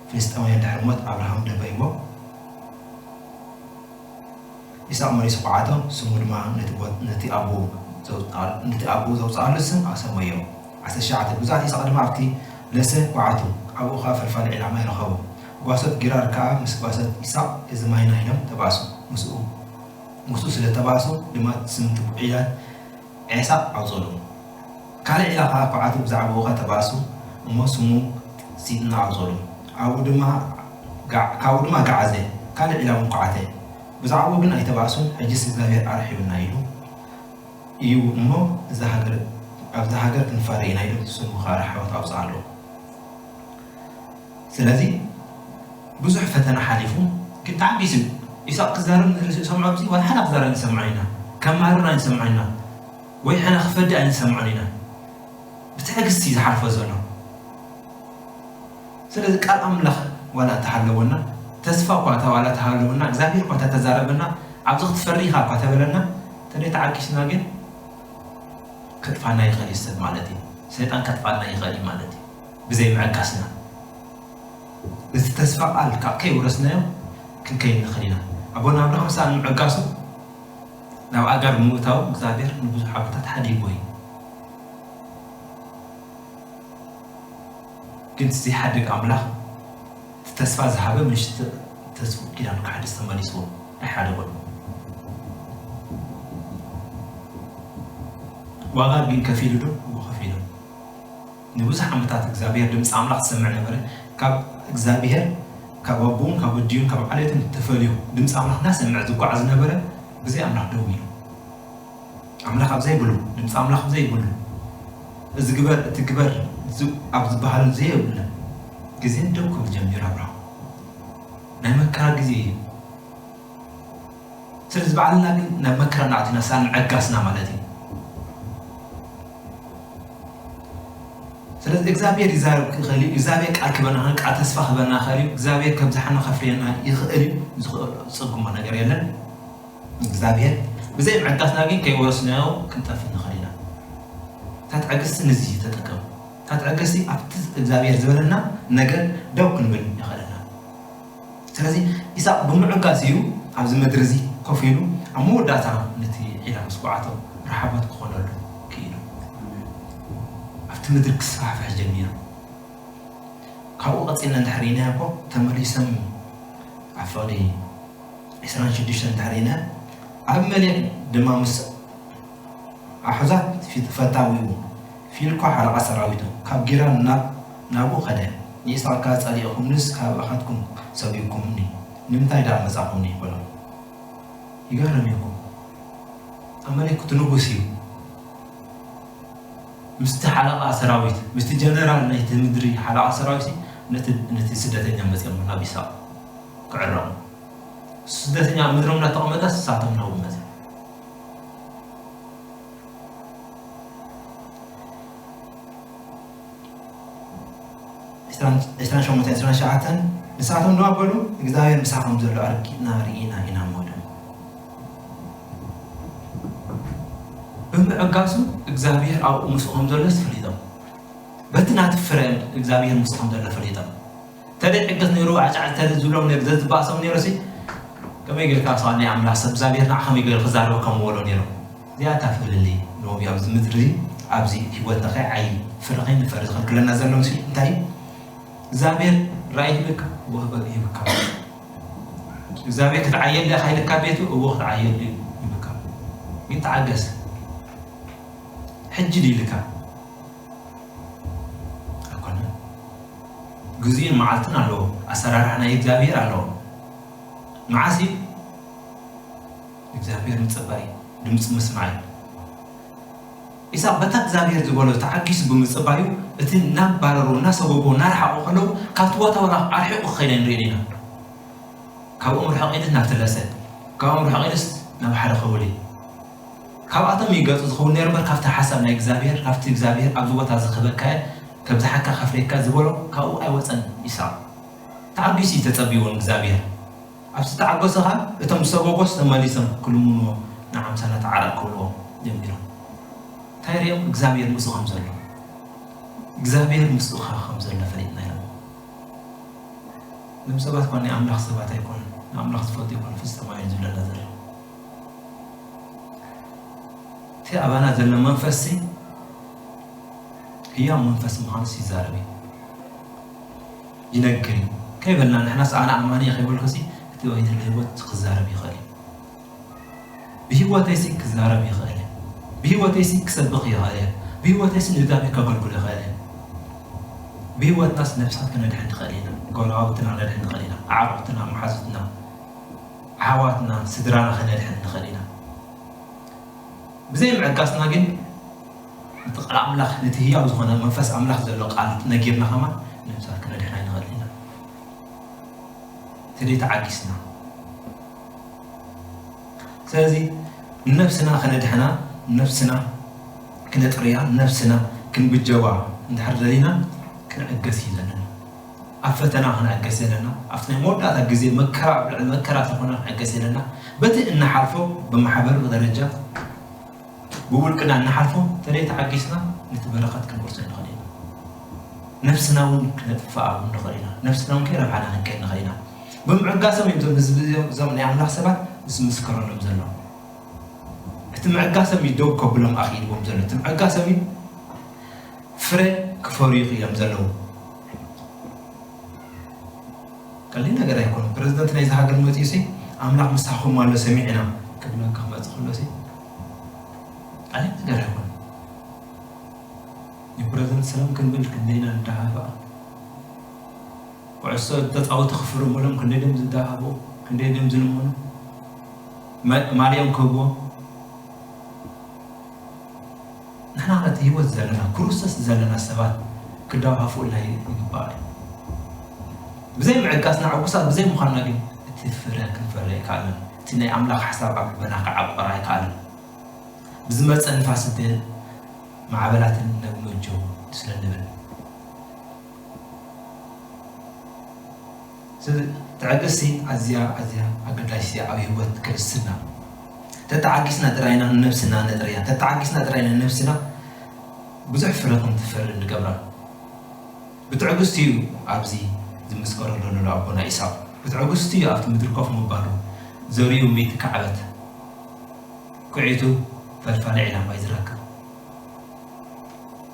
ፍልስጤማውያን ድሕሪ ሞት ኣብርሃም ደበይዎ። ኢሳቕ መሊሱ ኳዓቶ፣ ስሙ ድማ ነቲ ቦ-፣ ነቲ ኣቦኡ ዘውጽኣ-፣ ነቲ ኣቦኡ ዘውጽኣሉ ስም ኣሰመዮ። ዓሰርተ ትሽዓተ፣ ግዙኣት ኢሳቕ ድማ ኣብቲ ለሰ ኳዓቱ፣ ኣብኡ ኸኣ ፈልፋሊ ዒላ ማይ ረኸቡ። ጓሶት ጊራር ከኣ ምስ ጓሶት ኢሳቕ፣ "እዚ ማይና" ኢሎም ተባእሱ። ምስኡ፣ ምስኡ ስለ ተባእሱ ድማ ስም እቲ ዒላ ኤሳቕ ኣውጸሉ። ካልእ ዒላ ኸኣ ኳዓቱ ብዛዕባኡ ኸኣ ተባእሱ እሞ ስሙ ሲጥና ኣውጸሉ። ኣብኡ ድማ ጋ-፣ ካብኡ ድማ ገዓዘ፣ ካልእ ዒላ እውን ኳዓተ። ብዛዕባኡ ግን ኣይተባእሱን። "ሕጅስ እግዚኣብሔር ኣርሒቡና ኢሉ እዩ እሞ እዛ ሃገር፣ ኣብዛ ሃገር ክንፋረ ኢና" ኢሉ ስሙ ኸኣ ርሕወት ኣውጽኣሉ። ስለዚ ብዙሕ ፈተና ሓሊፉ፣ ግን ተዓጊሱ እዩ። ኢሳቕ ክዛረብ ንርኢ ሰምዖ፣ ኣብዚ ዋላ ሓደ ክዛረብ ኣይንሰምዖን ኢና፣ ከማርር ኣይንሰምዖን ኢና፣ ወይ ሕነ ክፈዲ ኣይንሰምዖን ኢና። ብትዕግስቲ እዩ ዝሓልፎ ዘሎ። ስለዚ ቃል ኣምላኽ ዋላ እንተሃለወና፣ ተስፋ እኳ እንተ ዋላ እንተሃለወና፣ እግዚኣብሔር እኳ እንተተዛረበና፣ ኣብዚ ክትፈሪ ኢኻ እኳ ተበለና፣ እንተደይ ተዓጊስና ግን ከጥፋና ይኽእል እዩ ሰብ ማለት እዩ። ሰይጣን ከጥፋና ይኽእል እዩ ማለት እዩ። ብዘይ ምዕጋስና። እዚ ተስፋ ቃል ካብ ከይወረስናዮ ክንከይድ ንኽእል ኢና። ኣቦና ኣብርሃም ሰኣን ምዕጋሱ ናብ ኣጋር ብምእታው እግዚኣብሔር ንብዙሕ ዓመታት ሓዲግዎ እዩ። ግን እቲ ዘይሓድግ ኣምላኽ፣ እቲ ተስፋ ዝሃበ ምንሽቲ ተስፉ ኪዳኑ ክሓድስ ተመሊስዎ ኣይሓደጎን። ዋጋ ግን ከፊሉ ዶ? እዎ ከፊሉ። ንብዙሕ ዓመታት እግዚኣብሔር ድምፂ ኣምላኽ ዝሰምዕ ነበረ። ካብ እግዚኣብሔር፣ ካብ ኣቦኡን ካብ ወዲኡን ካብ ዓሌቱን ተፈልዩ ድምፂ ኣምላኽ እናሰምዐ ዝጓዓዝ ነበረ። ብዘይ ኣምላኽ ደው ኢሉ። ኣምላኽ ኣብ ዘይብሉ፣ ድምፂ ኣምላኽ ኣብ ዘይብሉ፣ እዚ ግበር፣ እቲ ግበር፣ እዚ ኣብ ዝበሃሉ ዘይብለን ግዜ ደው ክብል ጀሚሩ ኣብርሃም። ናይ መከራ ግዜ እዩ። ስለዚ ባዕልና ግን ናብ መከራ እናኣቲና ሳን ምዕጋስና ማለት እዩ። ስለዚ እግዚኣብሔር ይዛረብ ክኽእል እዩ። እግዚኣብሔር ቃል ክበና ይኽእል፣ ቃል ተስፋ ክበና ይኽእል እዩ። እግዚኣብሔር ከብዝሓና ከፍርየና ይኽእል እዩ። ዝኽእል ዝጽግሞ ነገር የለን። እግዚኣብሔር ብዘይ ምዕጋስና ግን ከይወረስናዮ ክንጠፍእ ንኽእል ኢና። እታ ትዕግስቲ ነዚ ተጠቀም። እታ ትዕግስቲ ኣብቲ እግዚኣብሔር ዝበለና ነገር ደው ክንብል የኽእለና። ስለዚ ኢሳቅ ብምዕጋስ እዩ ኣብዚ ምድሪ እዚ ኮፍ ኢሉ ኣብ መወዳእታ ነቲ ዒላ ምስ ጓዓቶ ረሓቦት ክኾነሉ ክኢሉ። ኣብቲ ምድሪ ክስፋሕፍሕ ጀሚሩ። ካብኡ ቀጺልና እንድሕር ርኢናዮ እኮ ተመሊሶም ኣብ ፍቕዲ ዕስራን ሽዱሽተን እንድሕር ርኢና፣ ኣቢመሌክ ድማ ምስ ኣሕዛብ ፊት-፣ ፈታዊኡ ፊልኮ ሓለቓ ሰራዊቱ ካብ ጊራር ናብ፣ ናብኡ ኸደ። ንኢሳቕ ከኣ ጸሊእኩምንስ ካባኻትኩም ሰጒግኩምኒ፣ ንምንታይ ደኣ መጻእኩምኒ? በሎም። ይገርም እዩ እኮ። ኣቢመሌክ እቲ ንጉስ እዩ። ምስቲ ሓለቓ ሰራዊት፣ ምስቲ ጀነራል ናይቲ ምድሪ ሓለቓ ሰራዊት ነቲ፣ ነቲ ስደተኛ መፅኦም ናብ ኢሳቕ ክዕረቑ። ስደተኛ ኣብ ምድሮም እናተቐመጠስ ንሳቶም ናብኡ መፅኦም። ዕስራን ሸሞንተን ዕስራን ትሽዓተን ንሳቶም ድማ በሉ፣ እግዚኣብሔር ምሳኹም ዘሎ ኣርጊእና ርኢና ኢና እሞ በሉ። ብምዕጋሱ እግዚኣብሔር ኣብኡ ምስኡ ከም ዘሎ ፈሊጦም። በቲ ናቲ ፍረ እግዚኣብሔር ምስኡ ከም ዘሎ ፈሊጦም። ተደይ ዕግት ነይሩ፣ ዓጫዕ ተደ ዝብሎም ነይሩ፣ ዘዝባእሶም ነይሩ ሲ፣ ከመይ ጌርካ ስኻ ናይ ኣምላኽ ሰብ እግዚኣብሔር ንዓ ከመይ ገይሩ ክዛረበካ ምበሎ ነይሩ። እዚኣ እታ ፍልልይ ሎሚ ኣብዚ ምድሪ ኣብዚ ህይወትና ከይዓዪ ፍረ ከይንፈሪ ዝኽልክለና ዘሎ ምስሉ እንታይ እዩ? እግዚኣብሔር ራእይ ይህበካ፣ እዎ ህበ-፣ ይህበካ። እግዚኣብሔር ክትዓየሉ ኢኻ ኢልካ ቤቱ፣ እዎ ክትዓየሉ ይህበካ። ግን ተዓገስ። ሕጂ ድዩ ኢልካ? ኣይኮነን። ግዜን መዓልትን ኣለዎ። ኣሰራርሓ ናይ እግዚኣብሔር ኣለዎ። መዓስ እዩ? እግዚኣብሔር ምጽባይ፣ ድምፂ ምስማዕ እዩ። ኢሳቅ በታ እግዚኣብሔር ዝበሎ ተዓጊሱ ብምጽባዩ፣ እቲ እናባረሩ፣ እናሰጎጎ፣ እናረሓቑ ከለዉ፣ ካብቲ ቦታ ወላ ኣርሒቑ ክኸይድ ኣይንርእዮን ኢና። ካብኦም ርሕቕ ኢሉስ ናብ ትለሰ፣ ካብኦም ርሕቕ ኢሉስ ናብ ሓደ ኸውሊ። ካብኣቶም እዩ ገጹ ዝኸውን ነይሩ እምበር፣ ካብቲ ሓሳብ ናይ እግዚኣብሔር፣ ካብቲ እግዚኣብሔር ኣብዚ ቦታ እዚ ክህበካየ፣ ከምዚ ሓካ ከፍርየካ ዝበሎ፣ ካብኡ ኣይወጸን ኢሳቅ። ተዓጊሱ እዩ ተጸብይዎ ንእግዚኣብሔር። ኣብ ዝተዓገሰ ኸኣ እቶም ዝሰጎጎስ ተመሊሶም ክልምንዎ ንዓምሳና ተዓረቕ ክብልዎ ጀሚሮም። እንታይ ርእዮም? እግዚኣብሔር ምስኡ ከም ዘሎ። እግዚኣብሔር ምስኡ ኸኣ ከም ዘሎ ፈሊጥና ኢሎም። እዞም ሰባት እኳ ናይ ኣምላኽ ሰባት ኣይኮኑን፣ ንኣምላኽ ዝፈልጡ ኣይኮኑን፣ ፍጹም ኣይኮኑን ዝብለና ዘሎ። እቲ ኣባና ዘሎ መንፈስሲ ህያው መንፈስ ምዃኑስ ይዛረብ እዩ። ይነግር እዩ። ከይበልና ንሕናስ ኣነ ኣማኒ እየ ከይበልኩሲ እቲ ወይኒ ህይወት ክዛረብ ይኽእል እዩ። ብህይወተይሲ ክዛረብ ይኽእል እየ። ብህይወተይሲ ክሰብኽ ይኽእል እየ። ብህይወተይሲ ንእግዚኣብሔር ከገልግሎ ይኽእል እየ። ብህይወትናስ ነፍሳት ክነድሕን ንኽእል ኢና። ጎረባብትና ክነድሕን ንኽእል ኢና። ኣዕሩኽትና፣ መሓዙትና፣ ኣሕዋትና፣ ስድራና ክነድሕን ንኽእል ኢና። ብዘይ ምዕጋስና ግን ነቲ ቃል ኣምላኽ፣ ነቲ ህያው ዝኾነ መንፈስ ኣምላኽ ዘሎ ቃል ነጊርና ኸማን ነብሳት ክነድሕና ኣይንኽእልን ኢና። ተደይ ተዓጊስና። ስለዚ ንነብስና ክነድሕና፣ ንነብስና ክነጥርያ፣ ንነብስና ክንብጀዋ እንድሕር ደሊና ክንዕገስ እዩ ዘለና። ኣብ ፈተና ክንዕገስ ዘለና፣ ኣብቲ ናይ መወዳእታ ግዜ መከራ፣ ኣብ ልዕሊ መከራ ዝኾነ ክንዕገስ ዘለና። በቲ እንሓልፎ ብማሕበር ደረጃ ብውልቅና እንሓልፎ ተለይ ተዓጊስና ነቲ በረኸት ክንወርሶ ንኽእል ኢና። ነብስና እውን ክነጥፍኣ እውን ንኽእል ኢና። ነብስና እውን ከይረብሓና ክንከይድ ንኽእል ኢና። ብምዕጋሶም እዮም እዞም ህዝቢ እዚኦም፣ እዞም ናይ ኣምላኽ ሰባት ዝምስከረሎም ዘለዉ። እቲ ምዕጋሶም እዩ ደው ከብሎም ኣኽኢልዎም ዘሎ። እቲ ምዕጋሶም እዩ ፍረ ክፈርዩ ክኢሎም ዘለዉ። ቀሊል ነገር ኣይኮነን። ፕረዚደንት ናይዚ ሃገር መፂኡ ሲ ኣምላኽ ምሳኹም ኣሎ ሰሚዕና ክብለካ ክመፅእ ከሎ ሲ ቀሊል ነገር ኣይኮነን። ንፕረዚደንት ሰላም ክንብል ክንደይና ንደሃባ። ኩዕሶ ተፃወቲ ክፍርሙሎም ክንደይ ደም ዝደሃቡ፣ ክንደይ ደም ዝልምኑ፣ መ-፣ ማልዮም ክህብዎም። ንሕና ነቲ ህይወት ዘለና፣ ክርስቶስ ዘለና ሰባት ክደሃፉልና ይግባእ እዩ። ብዘይ ምዕጋስና ዕጉሳት ብዘይ ምዃንና ግን እቲ ፍረ ክንፈሪ ኣይከኣልናን። እቲ ናይ ኣምላኽ ሓሳብ ኣብ ልብና ክዓቆር ኣይከኣልን። ብዝመጸ ንፋስ እንተ ማዕበላትን ነግመጆ ስለ ንብል። ስለዚ ትዕግስቲ ኣዝያ፣ ኣዝያ ኣገዳሲት እያ ኣብ ህይወት ክርስትና። ተተዓጊስና ጥራይና ንነብስና ነጥርያ። ተተዓጊስና ጥራይና ንነብስና ብዙሕ ፍረ ከም ትፈሪ ንገብራ። ብትዕግስቲ እዩ ኣብዚ ዝምስከረሉ ዘሎ ኣቦና ኢሳው። ብትዕግስቲ እዩ ኣብቲ ምድሪ ኮፍ ምባሉ ዘሪኡ ሚእቲ ካዕበት። ኩዒቱ ፈልፋሊ ዒላማ እዩ ዝረክብ።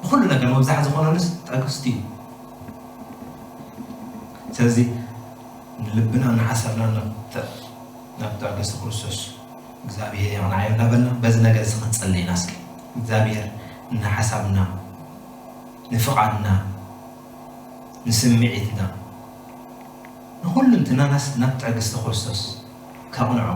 ብኹሉ ነገር መብዛሕ ዝኾነሉስ ትዕግስቲ እዩ። ስለዚ ንልብና ንሓሳብና ናብ ተ-፣ ናብ ትዕግስቲ ክርስቶስ እግዚኣብሔር የቕንዓዮ እናበልና በዚ ነገር እዚ ክንጸሊ ኢና። እስኪ እግዚኣብሔር ንሓሳብና፣ ንፍቓድና፣ ንስምዒትና፣ ንኹልንትናናስ ናብ ትዕግስቲ ክርስቶስ ከቕንዖ